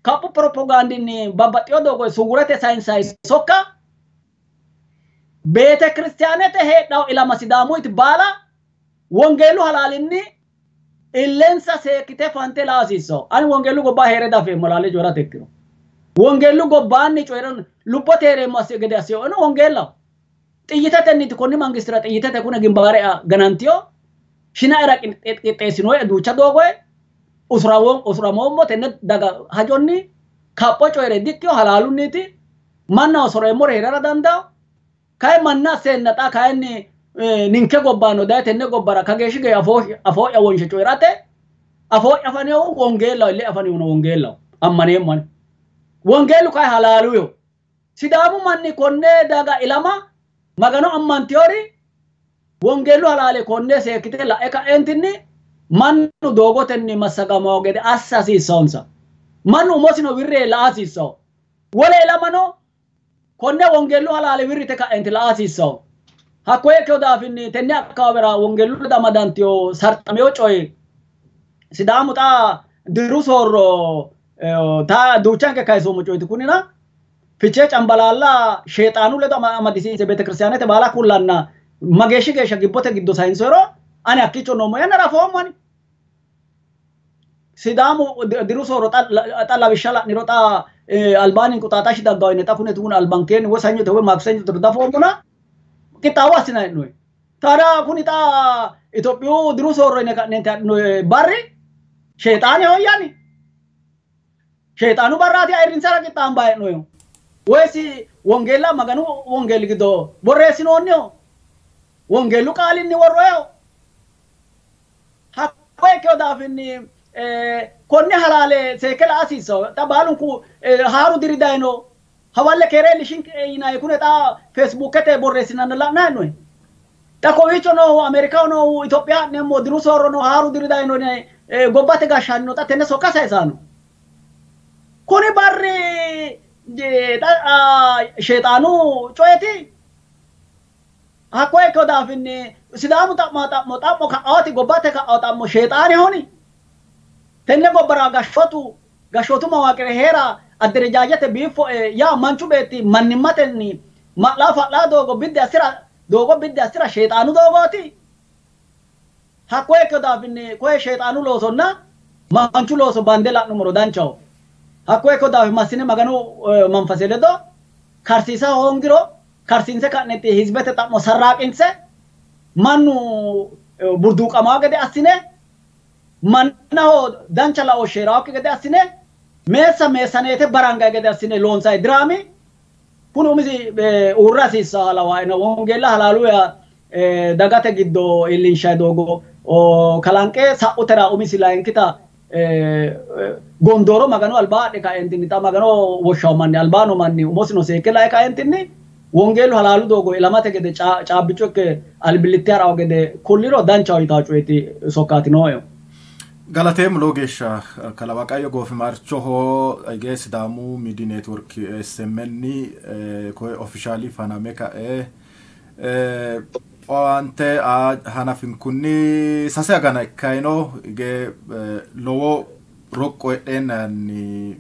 kaphu propagandinni babbaxxeyo doogo suwurete sayinsayi sokka beetekiristaanete heedhawo ilama Sidaamuyiti baala wongeellu halaalinni illensa seekkite fante la'a hasiissawo. Ani wongeellu gobbaa hee're dafeemmo halaale coyi'rate ikkiro. Wongeellu gobbaanni coyi'ran lubbote hee'reemmo gede asseyo wongeellaho. Xiyyitetenniiti konni mangistira xiyyitete kune gimbaare ganantiyo shinaera qixxeessinoye duucha doogoye usuramoommo tenne daga hajonni kapho coyi're dikkiyo halaalunniiti mannaho soreemmore heerara dandawo. Kayi manna asseenna xa kayinni ninke gobbaano daye tenne gobbara kageeshshi geeshsha afoo'ya wonshe coyi'rate afoo'ya afanehu wongeellaho ille afanehuno wongeellaho ammaneemmo ani. Wongeellu kayi halaaluyo. Sidaamu manni konne daga ilama Magano ammantiyori wongeellu halaale konne seekkite la'e ka'eentinni mannu doogotenni massagamawo gede assa hasiissawonsa. Mannu umosino wirre la'a hasiissawo. Wole ilamano konne wongeellu halaale wirrite ka'eenti la'a hasiissawo. Hakkoye ikkeyo daafinni tenne akkawaawera wongeellu ledo amadantiyo sarxameyo coyi Sidaamu xa diru soorro ta duuchanke kayisoommo coyiti kunina Fichee Cambalaalla sheexaanu ledo amadisiinse beetekiristaanete baala kullanna mageeshshi geeshsha gibbote giddo sayinsoyero ani hakkiicho noommo yannara afoommo ani. Sidaamu diru soorro xa lawishsha la'niro xa albaanni inquxaaxashi daggawo yine xa kuneeti kun albankeenni woy sanyote woy maaksenyote dafoommona qixxaawo assinanni hee'noyi. Taada kuni xa Itophiyu diru soorro yine ka'neenti adhinoyi barri sheexaaneho yaani. Sheexaanu barraati ayirrinsara qixxaambayi hee'noyihu. Woyisi wongeella Maganu wongeelli giddo borreessinoonniho. Wongeellu qaalinni worroyeho. Hakkoye ikkeyo daafinni konne halaale seekke la'a hasiissawo. Xa baalunku haaru diri dayino. Hawalle keere iillishinke yinayi kune xa Feesibuukete borreessinanna la'nayi hee'noyi. Xa kowiicho noohu Ameerikaho noohu Itophiya ha'neemmo diru soorro no haaru diri dayino yine gobbate gashshaanni no xa tenne sokka sayisano. Kuni barri sheexaanu coyeeti. Hakko ikkino daafinni Sidaamu xa'mo xa'mo xa'mo ka'aoti gobbate ka'ao xa'mo sheexaanehoni. Tenne gobbara gashshootu gashshootu mawaaqire heera adderejaajete biiffo yaa manchu beetti mannimmatenni ma'laa fa'laa doogo biddi assira doogo biddi assira sheexaanu doogooti. Hakko ikkino daafinni koye sheexaanu loosonna manchu looso bande la'nummoro danchaho. Hakko ikkino daafi massine Maganu manfase ledo karsiisa hoongiro karsiinse ka'netti hizibete xa'mo sarraaqinse mannu burduuqamaa gede assine mannaho dancha laooshshe heeraakki gede assine meessa meessaneete barangay gede assine loonsay diraami kun umisi uurra hasiissaa lawaa'ino wongeella halaalu dagate giddo iillinshay doogo kalanqe sa'utera umisi layinkita gondooro Maganu albaa adhe kaentinni xa Magano woshshawo manni albaa noo manni umosino seekke lae kaentinni wongeellu halaalu doogo ilamate gede caabbicho ikke albillitte harawo gede kulliro danchaho yitawo coyeeti sokkaati nooehu. Galateemmo lowo geeshsha kalawaqayyo goofimarchoho hige Sidaamu Miidi Network SMN koye ofishaali faname kae owaante aa hanafinkunni sase agana ikkayino hige lowo roqqo heedheennanni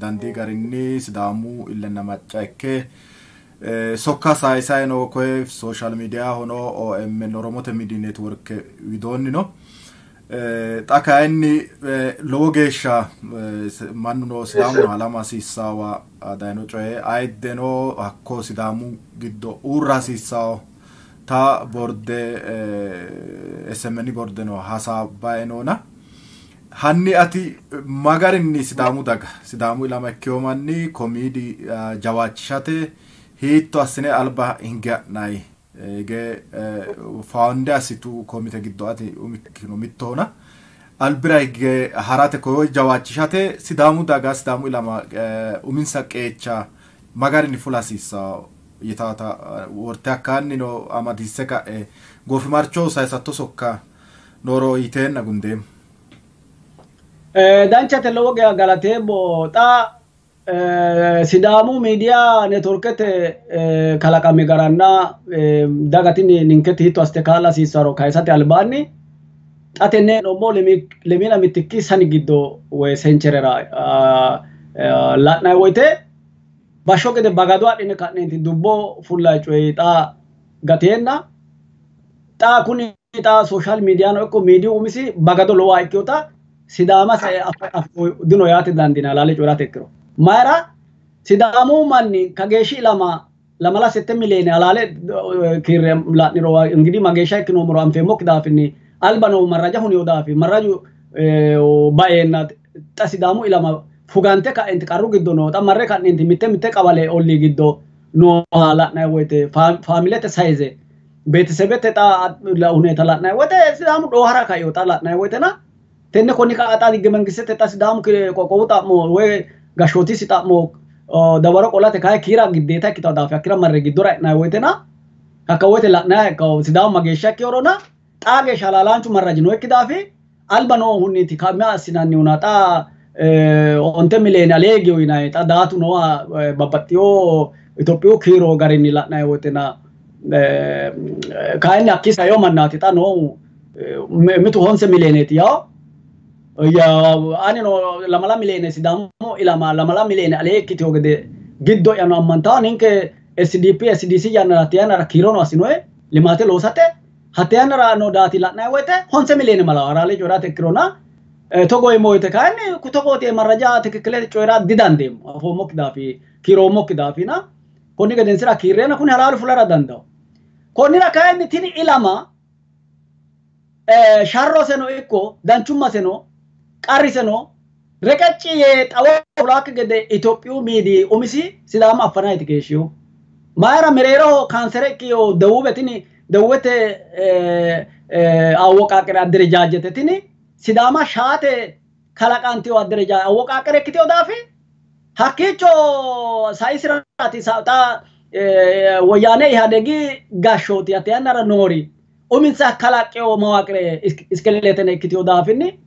dandii garinni Sidaamu illenna macca ikke sokka sayisay no koye social mediahono OMN Oromote Miidi Network widoonni no. Xa kayinni lowo geeshsha mannuno Sidaamuno halama hasiissaawa dayino coye ayiddeno hakko Sidaamu giddo uurra hasiissawo ta borde SMN bordeno hasaabbayi noona. Hanni ati magarinni Sidaamu daga Sidaamu ilama ikkiwo manni komiidi jawaachishate hiitto assine alba hinge ha'nayi hige faawunde assitu komite giddo ati umikkino mittohona albira hige harate koyo jawaachishate Sidaamu daga Sidaamu ilama uminsa qeecha magarinni fula hasiissawo yitaata worte hakkaannino amadisiisse ka'e goofimarcho sayisatto sokka nooro yiteenna gundeemmo. Danchate lowo geya galateemmo. Xa Sidaamu miidiya neetworkete kalaqami garanna daga tini ninketi hiitto assite kaa'la hasiissaro kayisate albaanni xa tenne hee'noommo lemiina mittikki sani giddo woy sencherera la'nanni woyte bashsho gede bagado adhine ka'neenti dubbo fullayi coyi xa gateenna xa kuni xa sooshaal miidiyano ikko miidiyu umisi bagado lowoha ikkinota Sidaama sae dino yaate dandiinanni halaale coyi'rate ikkiro. Mayira Sidaamu manni kageeshshi ilama lamala sette miliyoone halaale kiirre la'niro ingidi mageeshsha ikkinoommoro anfeemmokki daafinni alba noo marraja huniyo daafi marraju baeenna xa Sidaamu ilama fugante ka'enti qarru giddo noo xa marre ka'nenti mitte mitte qawale ollii giddo nooha la'nanni woyte faamilete sayize beetesebete xa huneeta la'nanni woyte Sidaamu dhoohara kaino xa la'nanni woytena tenne konni ka'a xa higge mangistete xa Sidaamu qoqqowu xa'mo woy gashshootisi xa'mo dawaro qolate kayi kiira giddeeta ikkitawo daafi hakkira marre giddora e'nanni woytena hakka woyte la'nanniha ikkawo Sidaamu mageeshsha ikkiyorona xaa geeshsha halaalaanchu marraji nookki daafi alba noohunniti kaa'ma assinannihuna xa 9 miliyoone alee higeyo yinanni xa daatu nooha babbaxxiyo Itophiyu kiiro garinni la'nanni woytena kayinni hakkii saeyo mannaati xa noohu mitu 9 miliyooneeti yawo. Anino 2 miliyoone Sidaamu ilama 2 miliyoone alee ikkiteyo gede giddo'yano ammantawo ninke SDP SDC yannara hatte yannara kiirono assinoe limaate loosate hatte yannara noo daati la'nanni woyte 9 miliyoone malawo halaale coyi'rate ikkirona togo yeemmo woyte kayinni togooti marraja tikikkile coyi'ra didandeemmo afoommokki daafi kiiroommokki daafina konni gedensira kiirreena kuni halaalu fulara dandawo. Konnira kayinni tini ilama sharroseno ikko danchummaseno qarriseno reqecci yee xawo fulaakki gede Itophiyu miidi umisi Sidaama affanayti keeshshihu. Mayira mereeroho kaansere ikkiyo dewube tini dewubete awwoqaaqire adderejaajete tini Sidaama shaate kalaqantiyo awwoqaaqire ikkiteyo daafi hakkiicho saisiraati xa Woyyaane Ihadegi gashshooti hatte yannara noori uminsa kalaqqeo mawaaqire iskeleetene ikkiteyo daafinni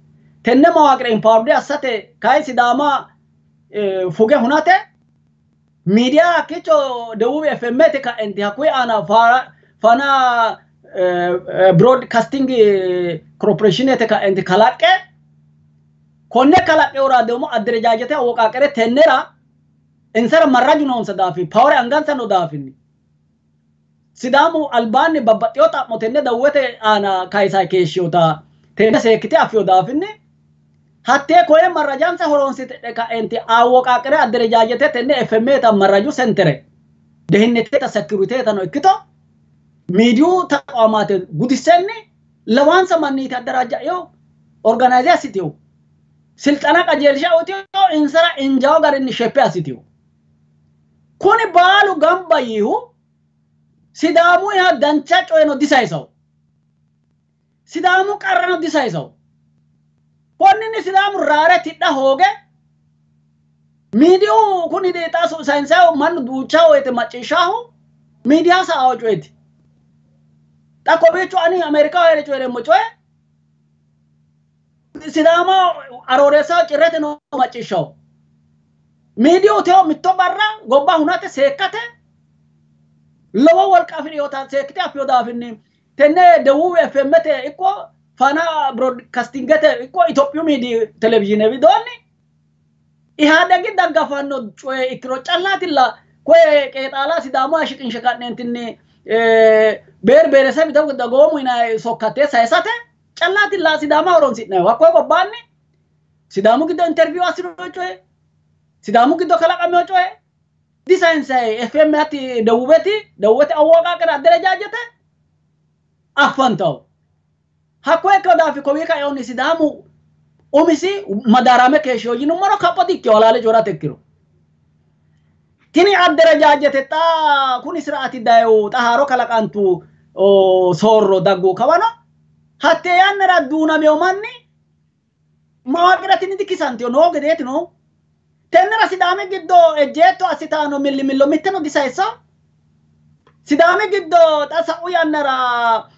tenne mawaaqire empowered assate kayi Sidaama fuge hunate miidiya hakkiicho Dewubi FMte ka'enti hakkuyi aana Fana Broadcasting Corporationete ka'enti kalaqqe konne kalaqqeora ደግሞ አደረጃጀቴ አወቃቀረ tennera insara marraju noonsa daafi power angansa no daafinni Sidaamu albaanni babbaxxeyo xa'mo tenne dawwete aana kayisa keeshshiyota tenne seekkite affiyo daafinni hattee koye marrajansa horoonsite ka'enti awoqaaqire adderejaajete tenne FMeta marraju sentere dehinneteta securiteta no ikkito miidiyu taqwaamaate gudissenni lawaansa manniiti addaraaja'eyo organize assiteyo silxana qajeelsha uyiteyo insara injawo garinni sheppe assiteyo kuni baalu gamba yiihu Sidaamuyiha dancha coyeno disayisawo Sidaamu qarrano disayisawo konninni Sidaamu raare tidha hooge miidiyu kuni xa sayinsayo mannu duucha woyte macciishshahu miidiya sa'awo coyeeti. Xa kowiicho ani Ameerikaho heere coyi'reemmo coye Sidaama Arooreessaho Cirrete no macciishshaho. Miidiyu teyo mitto barra gobba hunate seekkate lowo wolqa afidhiyota seekkite affiyo daafinni tenne Dewubi FMte ikko Fana Broadcastingete ikko Itophiyu miidiyu televizhiine widoonni Ihadegi daggafanno coye ikkiro callaatilla koye qeexaala Sidaamuha shiqinshe ka'neentinni beer beeresebi dagoomu yinayi sokkate sayisate callaatilla Sidaama horonsi'nayihu. Hakkoye gobbaanni Sidaamu giddo interview assino coye Sidaamu giddo kalaqamino coye disayinsayi FM hatti Dewubeti Dewubete awoqaaqira adderejaajete affantawo. Hakkoye ikkino daafi kowii kaeonni Sidaamu umisi madaarame keeshshiyo yinummoro kapho dikkino halaale coyi'rate ikkiro. Tini adderejaajete xa kuni siraati dayo xa haaro kalaqantu soorro daggu kawano hatte yannara duunameo manni mawaaqira tini dikkisantiyo noo gedeeti noo. Tennera Sidaami giddo ejjeetto assitaano millimillo mitteno disayissawo. Sidaami giddo xa sa'u yannara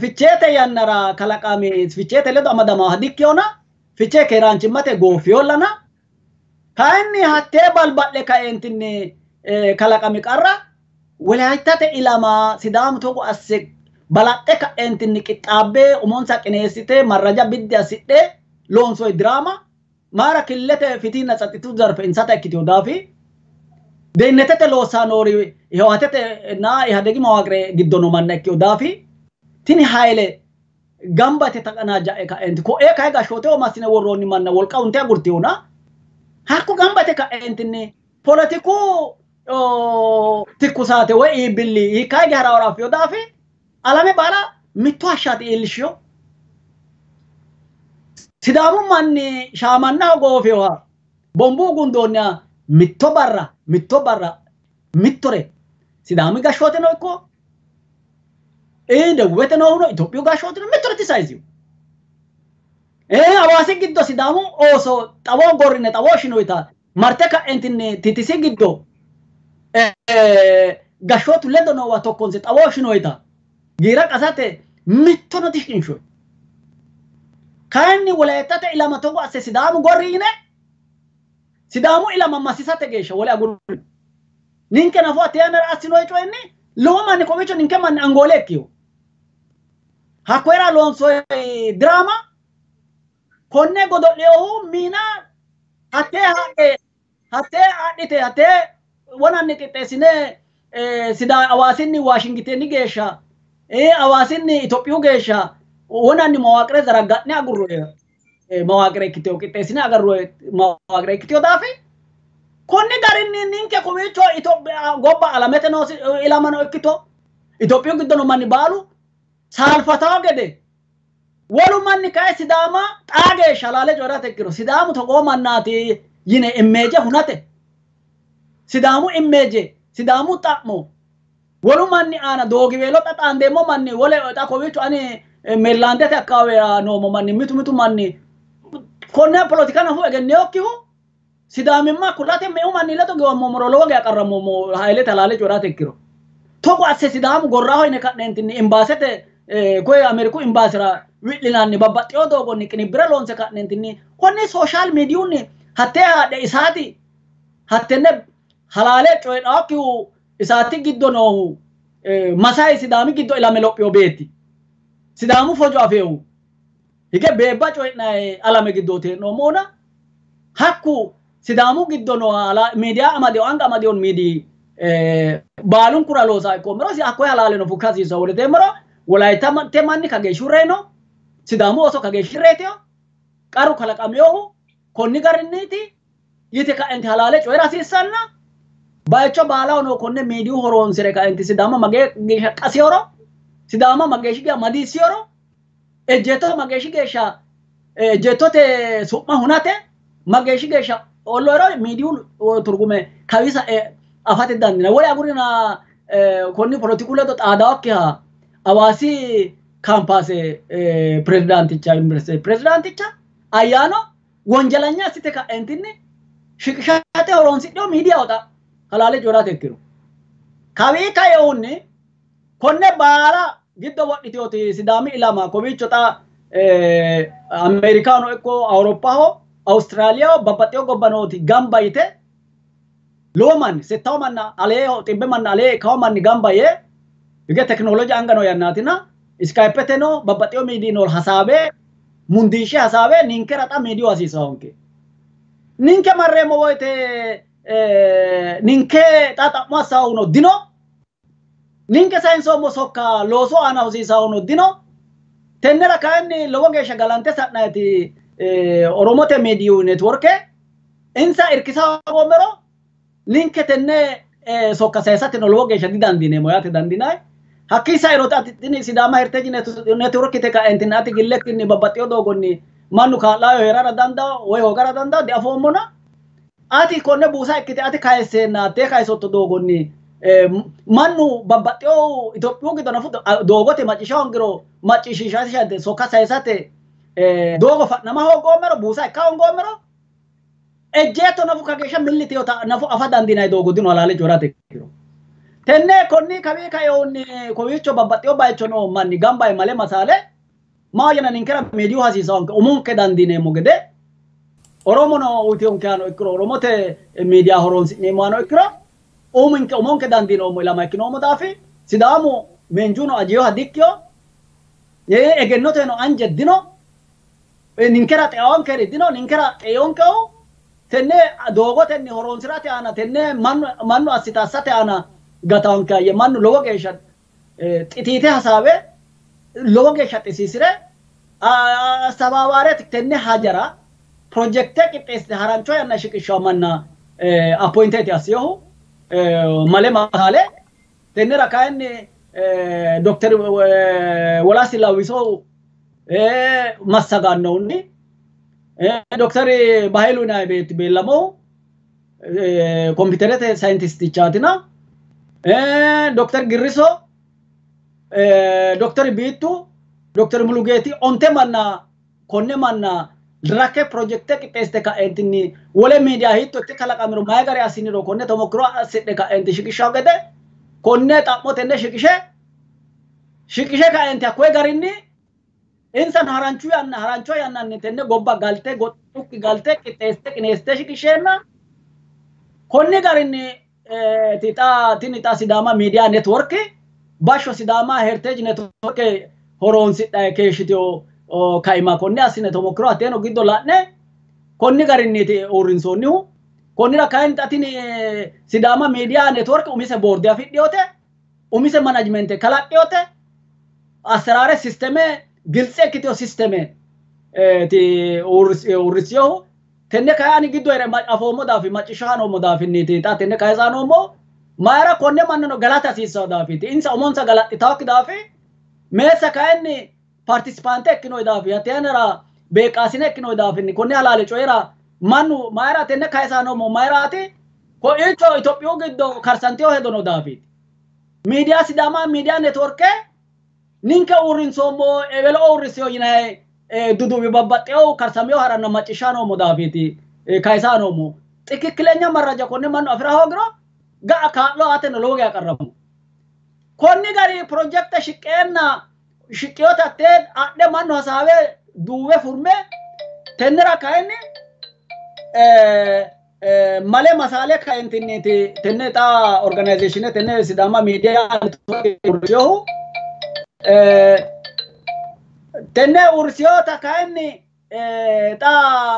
Ficheete yannara kalaqami Ficheete ledo amadamaha dikkiyona Fichee keeraanchimmate goofiyollana kayinni hattee balba'le kaeentinni kalaqami qarra Wolaayittate ilama Sidaamu togo asse balaxxe ka'eentinni qixxaabbe umonsa qineessite marraja biddi assidhe loonsoyi diraama maara killete fitinna tsaxitu zarfe insata ikkiteyo daafi dehinnetete loossaa noori Hiwaatete na Ihadegi mawaaqire giddo no manna ikkeyo daafi tini hayle gamba yite taqanaajja'e ka'eenti ko'ee kayi gashshooteho massine worroonni manna wolqa unte agurteyona hakko gamba yite ka'eentinni poletiku tikkusaate woy iibbilli hiikka hige harawara affiyo daafi alame baala mitto hashshaati iillishshiyo. Sidaamu manni shaamannaho goofeyoha bombuu gundoonniha mitto barra mitto barra mittore Sidaami gashshooteno ikko Dewubete noohuno Itophiyu gashshooteno mittore disayisiyo. Hawaasi giddo Sidaamu ooso xawo gorrine xawo shinoyita marte ka'entinni titisi giddo gashshootu ledo noowa tokkonse xawo shinoyita giira qasate mittono dishiqinshoyi. Kayinni Wolaayittate ilama togo asse Sidaamu gorri yine Sidaamu ilama masisate geeshsha wole agurri. Ninke nafu hatte yannara assinoyi coyinni lowo manni kowiicho ninke manni angoole ikkiyo. Hakkoyera loonsoyi diraama konne godo'liyohu miina hattee haadhe hattee adhite hattee wonanni qixxeessine Sida Hawaasinni Waashingiteni geeshsha Hawaasinni Itophiyu geeshsha wonanni mawaaqire zaragga'ne agurroye mawaaqire ikkiteyo qixxeessine agarroye mawaaqire ikkiteyo daafi konni garinni ninke kowiicho Itophiya gobba alamete noo ilamano ikkito Itophiyu giddo noo manni baalu saalfatawo gede wolu manni kayi Sidaama xaa geeshsha halaale coyi'rate ikkiro Sidaamu togoo mannaati yine immeeje hunate Sidaamu immeeje Sidaamu xa'mo wolu manni aana doogiweelo xa xaandeemmo manni wole xa kowiicho ani Meerilaandete akkawaawera noommo manni mitu mitu manni konne polotika nafu egenneyokkihu Sidaamimma kulate meu manni ledo giwammommoro lowo geya qarrammoommo haylete halaale coyi'rate ikkiro. Togo asse Sidaamu gorraho yine ka'neentinni imbaasete Koye Ameeriku imbaasira wi'linanni babbaxxeyo doogonni qinibbire loonse ka'neentinni konni sooshaal miidiyunni hattee haadhe isaati hattenne halaale coyidhaakkihu isaati giddo noohu Masayi Sidaami giddo ilame lophiyo beetti Sidaamu fojo afeehu hige beebba coyi'nayi alame giddooti hee'noommona hakku Sidaamu giddo nooha miidiya amadeyo anga amadeyo miidi baalunkura loosa ikkoommero hakkoye halaaleno fukka hasiissanno woleteemmero Wolayittate manni kageeshshu reyino Sidaamu ooso kageeshshi reyiteyo qarru kalaqaminohu konni garinniiti yite ka'enti halaale coyira hasiissanna bayicho baalaho noo konne miidiyu horoonsire ka'enti Sidaama magee geeshsha qasiyoro Sidaama mageeshshi geeshsha madiissiyoro ejjeetto mageeshshi geeshsha ejjeettote su'ma hunate mageeshshi geeshsha olloyiro miidiyu turgume kawisa afate dandina wole agurina konni polotiku ledo xaadaokkiha Hawaasi kaampaase pirezidaanticha yuniversite pirezidaanticha ayyaano wonjalanya assite ka'entinni shiqishate horoonsidhino miidiyaho xa halaale coyi'rate ikkiro. Kawii kaeehunni konne baala giddo wodhiteoti Sidaami ilama kowiicho xa Ameerikaano ikko Awuroppaho Awustiraaliyaho babbaxxino gobba nooti gamba yite lowo manni settawo manna alee xibbe manna alee ikkawo manni gamba yee hige tekinoolooji anga noo yannaatina iskaypeteno babbaxxino miidiyi no hasaabe mundiishshe hasaabe ninkera xa miidiyu hasiisawonke. Ninke marreemmo woyte ninke xa xa'mo assaahuno dino ninke sayinsoommo sokka loosu aana hosiisaahuno dino tennera kayinni lowo geeshsha galante sa'nayiti Oromote miidiyu networke insa irkisa hoogoommero ninke tenne sokka sayisateno lowo geeshsha didandiineemmo yaate dandiinanni. Hakkii sairo tini Sidaama Heritage Networkite ka'entinni ati gillekkinni babbaxxino doogonni mannu kaa'laayo heerara dandawo woy hoogara dandawo diafoommona ati konne buusa ikkite ati kayisseenna hattee kayisotto doogonni mannu babbaxxino Itophiyu giddo nafu doogote macciishsha hoongiro macciishshiishate sokka sayisate doogo fa'nama hoogoommero buusa ikka hoongoommero ejjeetto nafu kageeshsha milliteyota nafu afa dandiinanni doogo dino halaale coyi'rate ikkiro. Tenne konni kawii kaeehunni kowiicho babbaxxino bayicho noo manni gamba yee male masaale maahoyyena ninkera miidiyu hasiisawonke umonke dandiineemmo gede Oromono uyitinonkehano ikkiro Oromote miidiya horoonsi'neemmohano ikkiro uminke umonke dandiinoommo ilama ikkinoommo daafi Sidaamu miinjuno ajiyoha dikkiyo egennoteno anje dino ninkera xeawonkeri dino ninkera xeeyonkehu tenne doogotenni horoonsirate aana tenne mannu assita assate aana gataonke mannu lowo geeshsha xitiite hasaawe lowo geeshsha xisiisire astabaabaare tenne hajara projekte qixxeessite harancho yanna shiqishshawo manna appointeeti assiyohu male masaale tennera kayinni Dokter Wolasi Lawisohu massagannohunni Dokter Bahilu yinanni beetti Beellamohu kompiiterete sayintistichaatina Dokter Girriso Dokter Biittu Dokter Mulugeeti onte manna konne manna rakke projekte qixxeessite ka'entinni wole miidiya hiitto ikke kalaqamiro mayi gari assiniro konne tomokkiro assidhe ka'enti shiqishshawo gede konne xa'mo tenne shiqishe shiqishe ka'enti hakkoye garinni insano haranchu yanna harancho yannanni tenne gobba galte goxxukki galte qixxeessite qineessite shiqisheenna konni garinni xa tini xa Sidaama miidiya network bashsho Sidaama Heritage Network horoonsidhayi keeshshiteyo kaima konne assine tomokkiro hatteeno giddo la'ne konni garinniiti uurrinsoonnihu. Konnira kayinni xa tini Sidaama miidiya network umise boorde afidhiyote umise manajimente kalaqqhiyote asseraare sisteme giltse ikkiteyo sisteme ti uurrisiyohu. Tenne kayi ani giddo heere afoommo daafi macciishsha noommo daafinniiti xa tenne kayisa noommo mayira konne mannano galata hasiissawo daafiiti insa umonsa galaxxitawokki daafi meessa kayinni partisipante ikkinoyi daafi hatte yannara beeqqaasine ikkinoyi daafinni konne halaale coyira mannu mayira tenne kayisa noommo mayiraati koicho Itophiyu giddo karsanteyo hedo no daafiiti. Miidiya Sidaama miidiya networke ninke uurrinsoommo ewelo uurrisiyo yinayi duduwi babbaxxeyo karsameyo haranna macciishsha noommo daafiiti kayisa noommo. Xikikkilenya marraja konne mannu afira hoogiro ga'a kaa'lo aateno lowo geeshsha qarramu. Konni gari projekte shiqqeenna Shiqqiyota tee adhe mannu hasaawe duuwe furme tennera kayinni male masale kaentinniiti tenne xa organization tenne Sidaama miidiya uurriseyohu tenne uurriseyota kayinni xa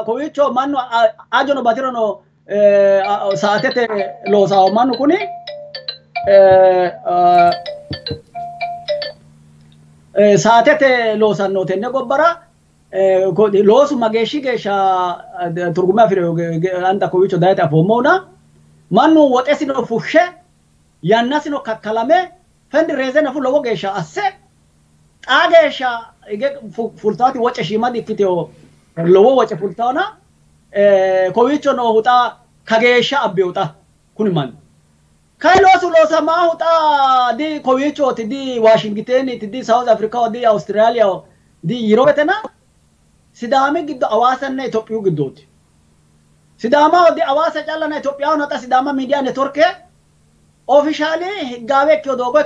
kowiicho mannu ajono batirono saatete loosawo mannu kuni saatete loosanno tenne gobbara loosu mageeshshi geeshsha turgume afi'rino anda kowiicho dayete afoommohuna mannu woxesino fushshe yannasino kakkalame fendi reeze nafu lowo geeshsha asse xaa geeshsha hige fultaati woce shiima dikkiteyo lowo woce fultaona kowiicho noohu xa kageeshsha abbeyo xa kuni manni kai loosu loosamaahu xa di kowiichooti di Washingtoniiti di South Africaho di Australiaho di Yurobetena Sidaami giddo Hawaasanna Itophiyu giddooti. Sidaamaho di Hawaasa callana Itophiyahono xa Sidaama miidiya networke ofishaali higgaawe ikkiyo doogo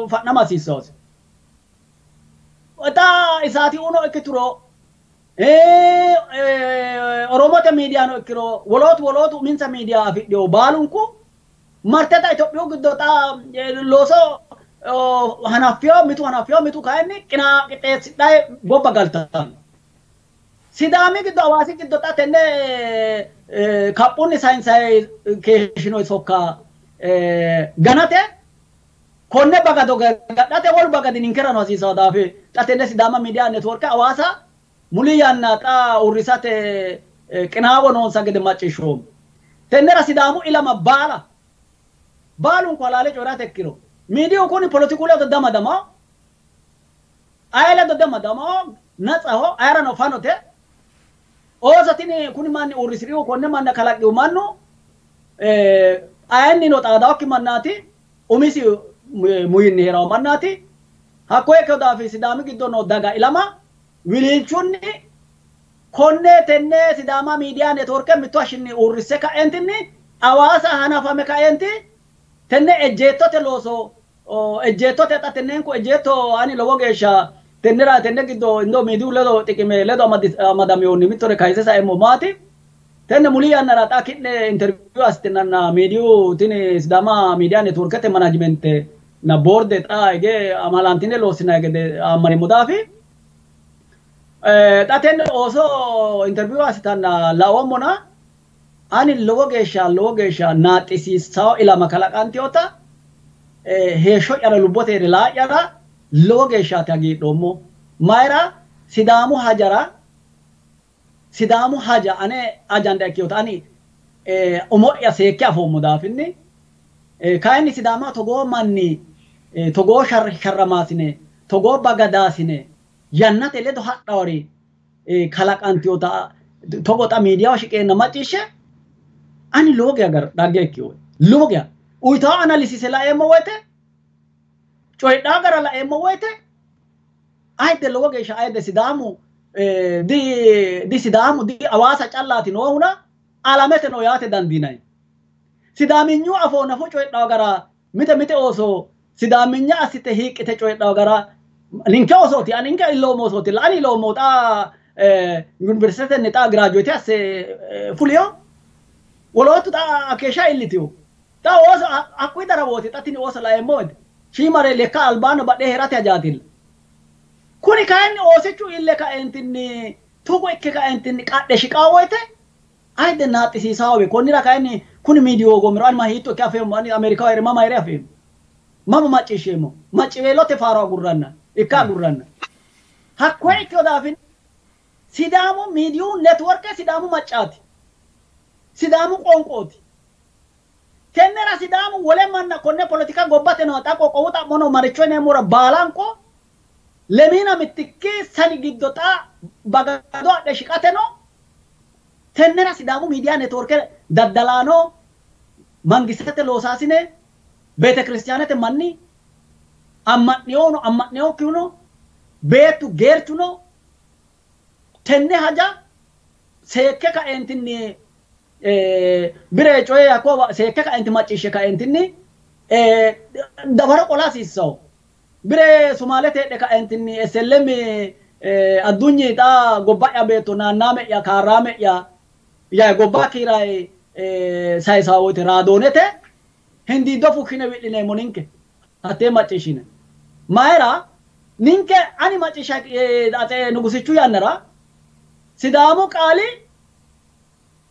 fa'nama hasiissawosi. Xa isaati uno ikkituro Oromote miidiyano ikkiro wolootu wolootu uminsa miidiya afidhiyo baalunku marte xa Itophiyu giddo xa looso hanaffiyo mitu hanaffiyo mitu kayinni qinaa qixxeessidhaye gobba galtanno. Sidaami giddo Hawaasi giddo xa tenne kaphunni sayinsaye keeshshino sokka ganate konne bagado gadhate wolu bagadi ninkerano hasiisawo daafi xa tenne Sidaama miidiya networke Hawaasa muli yanna xa uurrisate qinaawo noonsa gede macciishshoommo. Tennera Sidaamu ilama baala baalunku halaale coyi'rate ikkiro miidiyu kuni polotiku ledo damadamawo aye ledo damadamawo natsaho ayerano fanote ooso tini kuni manni uurrisirihu konne manna kalaqihu mannu ayennino xaadawokki mannaati umisi muyinni heerawo mannaati hakkoye ikkino daafi Sidaami giddo noo daga ilama wiliilchunni konne tenne Sidaama miidiya networke mittu hashshinni uurrisse ka'entinni Hawaasa hanafame ka'enti tenne ejjeettote looso ejjeettote xa tennenku ejjeetto ani lowo geeshsha tennera tenne giddo indo miidiyu ledo xiqime ledo amadamehunni mittore kayise saeemmo maati tenne muli yannara xa ki'ne interview assitinanna miidiyu tini Sidaama miidiya networkete managemente na boorde xa hige amalantine loossinayi gede ammaneemmo daafi xa tenne ooso interview assitanna laoommona ani lowo geeshsha naaxxisiissawo ilama kalaqanteyota heeshsho'yara lubbote heere laa'yara lowo geeshshaati hagiidhoommo. Mayira Sidaamu hajara Sidaamu haja ane ajanda ikkeyota ani umo'ya seekke afoommo daafinni kayinni Sidaama togoo manni togoo sharramaasine togoo bagadaasine yannate ledo hadhawori kalaqanteyota togo xa miidiyaho shiqeenna macciishshe ani lowo geya dhagge ikkiyoe lowo geya uyitawo analisise laeemmo woyte coyidhaa gara laeemmo woyte ayidde lowo geeshsha ayidde Sidaamu di Sidaamu di Hawaasa callaati noohuna alamete no yaate dandiinanni. Sidaaminyu afoo nafu coyidhawo gara mite mite ooso Sidaaminya assite hiiqqite coyidhawo gara ninke oosooti ani ninke iloommo oosooti ani iloommo xa yuniversitetenni xa giraajuweete asse fuliyo wolootu xa akeeshsha iillitiyo xa ooso hakkuyi darawooti xa tini ooso laeemmo woyte shiimare lekka albaanno badhee heerate hajaatilla. Kuni kayinni oosichu ille kaentinni tugu ikke kaentinni qadhe shiqawo woyte ayidde naaxxisiisaawe konnira kayinni kuni miidiyu hogoomero ani ma hiitto ikke afeemmo ani Ameerikaho heere mama heere afeemmo mama macciishsheemmo macciweelote faaro agurranna ikka agurranna hakkoye ikkeyo daafin Sidaamu miidiyu networke Sidaamu maccaati Sidaamu qoonqooti tennera Sidaamu wole manna konne politika gobbate noo xa qoqqowu xa'mo noo maricho yineemmora baalanko lemiina mittikki sani giddo xa bagado adhe shiqate no tennera Sidaamu miidiya networke daddalaano mangistete loosaasine beetekiristiyaanete manni amma'newoono amma'newokkihuno beettu geerchuno tenne haja seekke kaentinni bire coye hakko seekke kaenti macciishshe kaentinni dawaro qola hasiissawo. Bire Sumaalete heedhe ka'entinni SLM addunyi xa gobba'ya beetto naannaame'ya kaarraame'ya yaye gobba kiirayi sayisaa woyte raadoonete hindiiddo fushshine wi'lineemmo ninke hattee macciishshine. Mayira ninke ani macciishsha Atse Nugusichu yannara Sidaamu qaali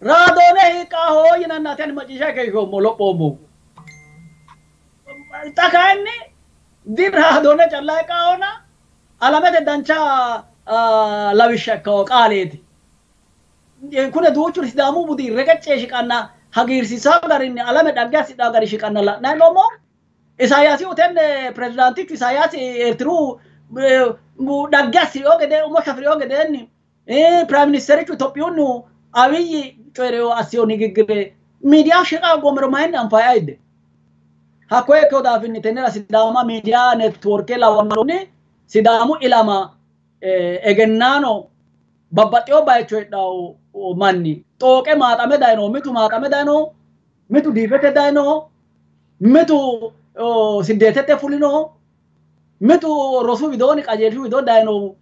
raadoone hiiqqaaho yinanna ati ani macciishsha keeshshoommo lophoommohu. Xa kayinni di raadoone calla hiiqqaahona alamete dancha lawishsha ikkawo qaaleeti. Kune duuchu Sidaamu budi reqecce shiqanna hagiirsiisawo garinni alame dhagge assidhawo gari shiqanna la'nanni noommo. Isayaasi utenne pirezidaantichu Isayaasi Eertiru dhagge assi'rino gede umo shafi'rino gedeenni prime ministerichu Itophiyunnihu Abiy coyi'rino assino nigiggire miidiyaho shiqa hogoomero mayinni anfayi ayidde. Hakkoye ikkino daafinni tennera Sidaama miidiya networke lawannonni Sidaamu ilama egennaano babbaxxewo bayicho heedhawo manni xooqe maaxame dayino, mitu maaxame dayino, mitu diifete dayino, mitu siddeetete fulino, mitu rosu widoonni qajeelshu widoonni dayino.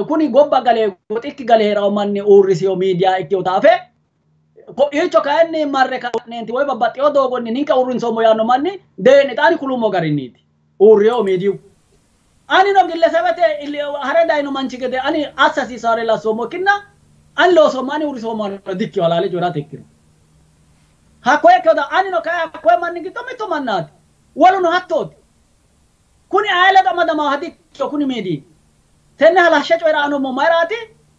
Kuni gobba gale goxikki gale hee'rawo manni uurrisiyo miidiya ikkinota afe ko'iicho kayinni marre ka'neenti woy babbaxxewo doogonni ninke uurrinsoommo yaanno manni dee'ni xa ani kulummo garinniiti uurriyo miidiyu. Anino gillesebete hare dayino manchi gede ani assa hasiisaare lassoommo ikkinna ani loosoommo ani uurrisoommo dikkiyo halaale coyi'rate ikkiro. Hakkoye ikkino anino kayi hakkoye manni giddo mitto mannaati. Woluno hattooti. Kuni aye ledo amadamaaha dikkiyo kuni miidiyi. Tenne halashshe coyi'ra mayiraati?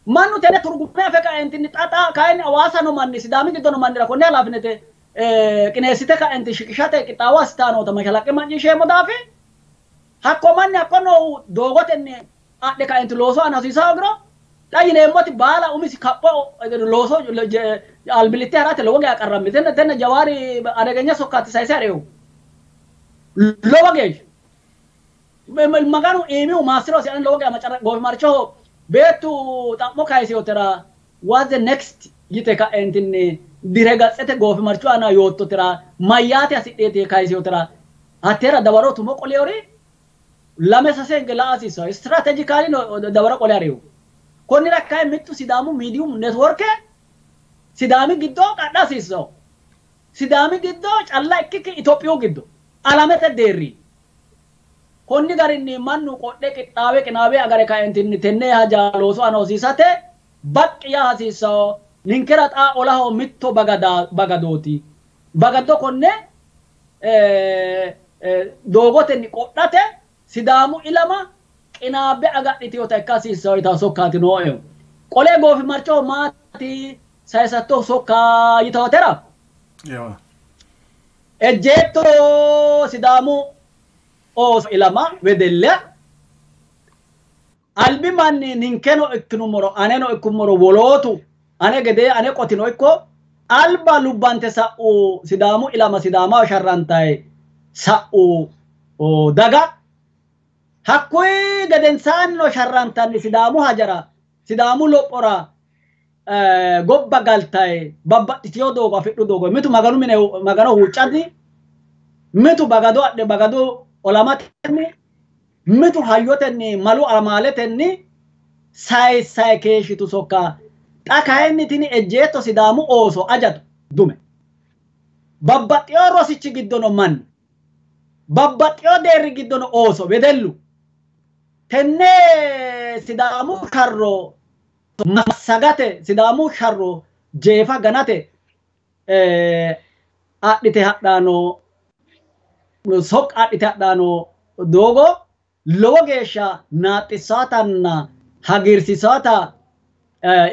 Mannu tenne turgume afe kaentinni xa xa kayinni Hawaasa no manni Sidaami giddo no mannira konne halaafinete qineessite kaenti shiqishate qixxaawo assitaa noota mashalaqqe macciishsheemmo daafi hakko manni hakko noohu doogotenni adhe kaenti looso aana hosiisa hoogiro xa yineemmoti baala umisi kapho looso albillitte harate lowo geeshsha qarrammi. Tenne tenne Jawaari adegenya sokkaati sayise ha'reehu lowo geeshsha Maganu iimihu maassirosi ani lowo geeshsha macara goofimarchoho beettu xa'mo kayisiyotera what's the next yite ka'entinni dire gatsete goofimarchu aana yoottotera mayyaate hasidheeti kayisiyotera hatteera dawaro tumo qoleyori lame sase hinge la'a hasiissawo strategically dawaro qole harihu. Konnira kayi mittu Sidaamu miidiyu networke Sidaami giddo qadha hasiissawo. Sidaami giddo calla ikkikki Itophiyu giddo alamete deerri. Konni garinni mannu qodhe qixxaawe qinaawe agare kaentinni tenne haja looso aana hosiisate baqqi yaa hasiissawo. Ninkera xa olaho mitto bagadooti. Bagado konne doogotenni qodhate Sidaamu ilama qinaabbe agadhiteyota ikka hasiissawo yitawo sokkaati nooehu. Qolee goofimarchoho maati sayisattohu sokka yitawotera? Ejjeetto Sidaamu ooso ilama wedella albi manni ninkeno ikkinummoro aneno ikkummoro wolootu ane gedee ane qotino ikko alba lubbante sa'u Sidaamu ilama Sidaamaho sharrantayi sa'u daga hakkuyi gedensaannino sharrantanni Sidaamu hajara Sidaamu lophora gobba galtayi babbaxxiteyo doogo afidhu doogo mitu Maganu mine Magano huuccanni mitu bagado adhe bagado olamatenni mitu hayyotenni malu amaaletenni sayissayi keeshshitu sokka xa kayinni tini ejjeetto Sidaamu ooso ajatu dume babbaxxeyo rosichi giddo no manni babbaxxeyo deerri giddo no ooso wedellu tenne Sidaamu sharro massagate Sidaamu sharro jeefa ganate adhite hadhaano sokka adhite hadhaano doogo lowo geeshsha naaxxisaatanna hagiirsiisaata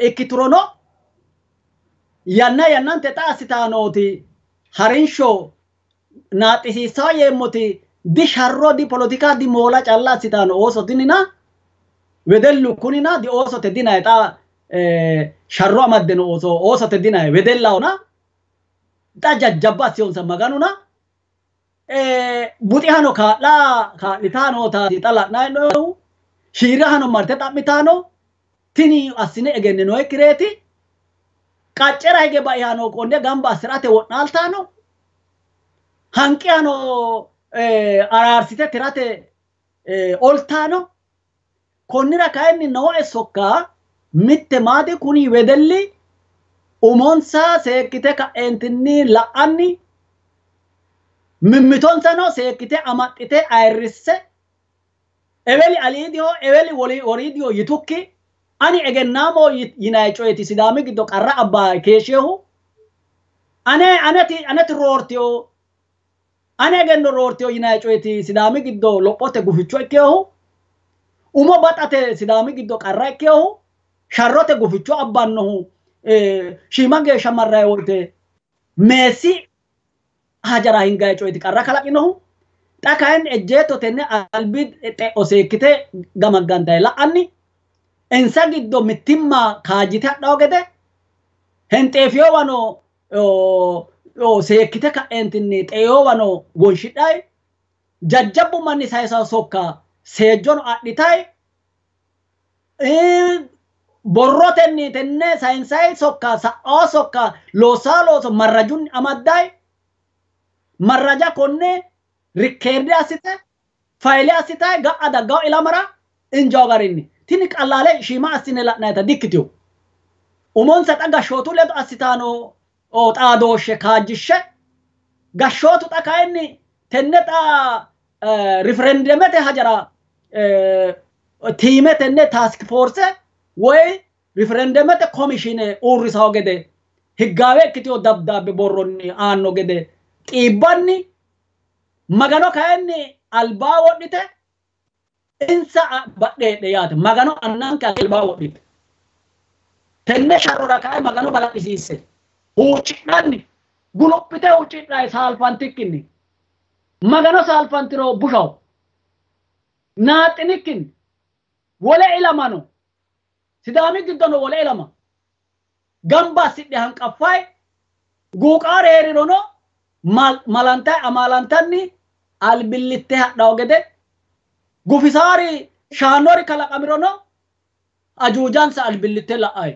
ikkiturono yanna yannante xa assitaanooti harinsho naaxxisiisaa yeemmoti di sharro di polotika di moola calla assitaano ooso dinina wedellu kunina di oosote dinayi xa sharro amaddeno ooso oosote dinayi wedellahona xa jajjabba assiyonsa Maganuna buxihano kaa'la kaa'litaanotaati xa la'nayi noohu shiirahano marte xa'mitaano tini assine egenninoyikkireeti qaccera hige baihano konne gamba assirate wo'naaltaano hanqihano araarsite tirate oltaano. Konnira kayinni nooe sokka mitte maati kuni wedelli umonsa seekkite ka'eentinni la'anni mimmitonsano seekkite amaxxite ayirrisse eweli aliidiho eweli woriidiho yitukki ani egennaamo yinayi coyeti Sidaami giddo qarra abbaa keeshsheehu ane aneti roortiyo ane egenno roortiyo yinayi coyeti Sidaami giddo lophote guficho ikkeehu umo baxate Sidaami giddo qarra ikkeehu sharrote guficho abbannohu shiima geeshsha marrayi woyte meessi hajara hingayi coyeti qarra kalaqinohu xa kayinni ejjeetto tenne albi xe'o seekkite gamaggantayi la'anni insa giddo mittimma kaajjite hadhawo gede henxeefiyowano seekkite ka'eentinni xeeyowano wonshidhayi jajjabbu manni sayisawo sokka seejjono adhitayi borrotenni tenne sayinsayi sokka sa'awo sokka loosaa looso marrajunni amaddayi marraja konne rikkeerde assite fayile assitayi ga'a daggawo ilamara injawo garinni tini qallaale shiima assine la'nayita dikkitiyo umonsa xa gashshootu ledo assitaano xaadooshshe kaajjishshe gashshootu xa kayinni tenne xa riferendemete hajara tiime tenne task force woy riferendemete komishine uurrisawo gede higgaawe ikkitiyo dabdaabbe borronni aanno gede xiibbanni Magano kayinni albaa wodhite insa badheedhe yaate Magano annanke albaa wodhite tenne sharrora kayi Magano balaxisiisse huuccidhanni guluphite huuccidhayi saalfantikkinni Magano saalfantiro bushawo naaxxinikkinni wole ilamano Sidaami giddono wole ilama gamba assidhe hanqaffayi guuqaare heerirono malantayi amaalantanni albillitte hadhawo gede gufisaari shaanori kalaqamirono ajuujansa albillitte la'ayi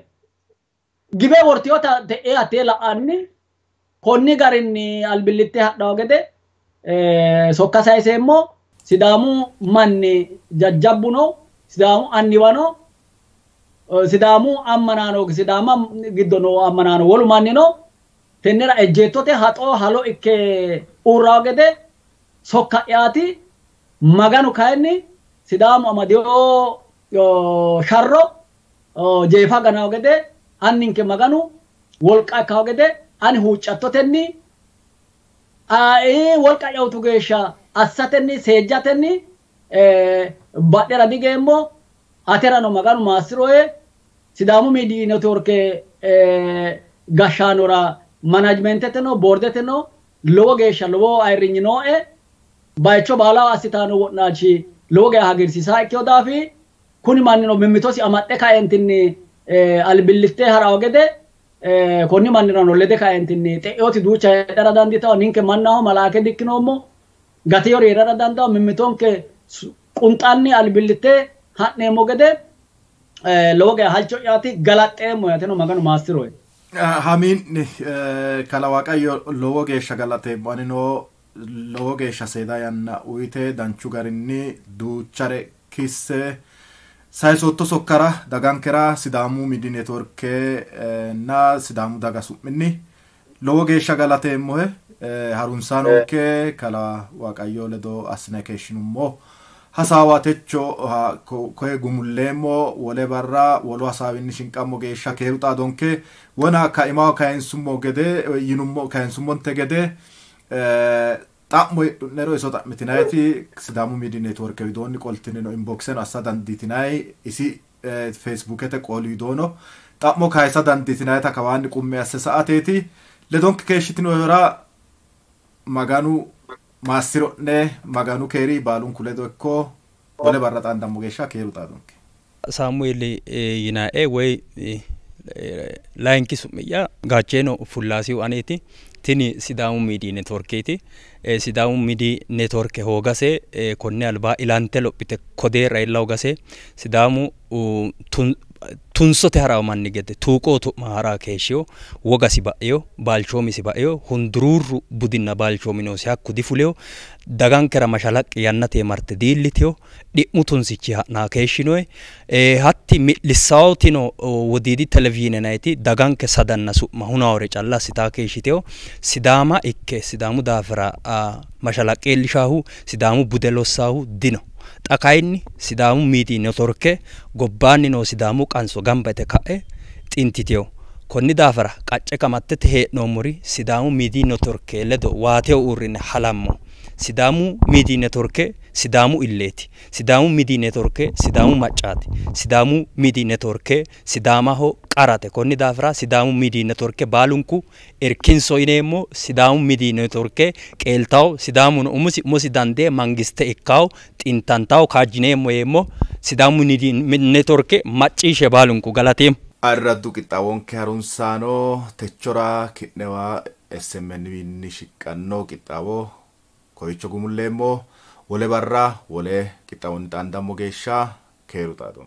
gibe wortiyota te'ee hattee la'anni konni garinni albillitte hadhawo gede sokka sayiseemmo. Sidaamu manni jajjabbuno Sidaamu anniwano Sidaamu ammanaano Sidaama giddo noo ammanaano wolu mannino tennera ejjeettote haxo halo ikke uurrawo gede sokka'yaati. Maganu kayinni Sidaamu amadiyo sharro jeefa ganawo gede anninke Maganu wolqa ikkawo gede ani huuccattotenni wolqa yawutu geeshsha assatenni seejjatenni badhera digeemmo. Aterano Maganu maassiroe Sidaamu miidiyi networke gashshaanora managementeteno boordeteno lowo geeshsha lowo ayirrinyi nooe bayicho baalaho assitaano wo'naalshi lowo geeshsha hagiirsiisaa ikkeyo daafi kuni mannino mimmitosi amaxxe kaentinni albillitte harawo gede konni mannirano lede kaentinni xe'eoti duucha heedhara dandiitawo. Ninke mannaho malaake dikkinoommo gateyori heerara dandawo. Mimmitonke qunxanni albillitte ha'neemmo gede lowo geeshsha halcho'yaati galaxxeemmo yaateno Maganu maassiroe. Hamiinni kala Waaqayyo lowo geeshsha galateemmo. Anino lowo geeshsha seeda yanna uyite danchu garinni duuchare kisse sayisootto sokkara dagankera Sidaamu miidi networke na Sidaamu daga su'minni lowo geeshsha galateemmohe. Harunsaanonke kala Waaqayyo ledo assine keeshshinummo hasaawa techo koye gumulleemmo wole barra wolu hasaawinni shinqammo geeshsha keeru xaadonke wona kaimaho kayinsummo gede yinummo kayinsummonte gede xa'mo heedhu'nero iso xa'mitinayiti Sidaamu miidi networke widoonni qoltinino inboxeno assa dandiitinayi isi Facebookete qooli widoono xa'mo kayisa dandiitinayita kawaanni qummi asse sa'ateeti. Ledonke keeshshitinohura Maganu maassiro'ne Maganu keeri baalunku ledo ikko wole barra xaandammo geeshsha keeru xaadonke. Saamueeli yinae woy layinki su'mi'ya Gaacheeno Fullaasihu aneeti. Tini Sidaamu miidi networkeeti. Sidaamu miidi networke hoogase konne alba ilante lophite kodeerra iilla hoogase Sidaamu Tunsote harawo manni gede tuuqoo tu'ma hara keeshshiyo wogasi ba'eyo balchoomisi ba'eyo hunduruurru budinna balchoomi noosi hakku difuleyo dagankera mashalaqqe yannate marte diilliteyo dhi'mu tunsichi ha'naa keeshshinoe hatti mi'lissawotino wodiidi televizhiine nayti daganke sadanna su'ma hunawore calla assitaa keeshshiteyo Sidaama ikke Sidaamu daafira mashalaqqe iillishaahu Sidaamu bude lossaahu dino. Xa kayinni Sidaamu miidiyi networke gobbaanni noo Sidaamu qanso gamba yite ka'e xintiteyo. Konni daafira qacce qamattete hee'noommori Sidaamu miidiyi networke ledo waateho uurrine halammo. Sidaamu miidiyi networke Sidaamu illeeti. Sidaamu miidiyi networke Sidaamu maccaati. Sidaamu miidiyi networke Sidaamaho qarate. Konni daafira Sidaamu miidiyi networke baalunku irkinso yineemmo. Sidaamu miidiyi networke qeeltawo Sidaamuno umosi umosi dandee mangiste ikkawo xintantawo kaajjineemmo yeemmo. Sidaamu miidiyi networke macciishshe baalunku galateemmo. Ayirraddu qixxaawonke harunsaano techora ki'newa SMN wiinni shiqqanno qixxaawo kowiicho gumulleemmo. Wole barra wole qixxaawonni xaandammo geeshsha keeru xaado.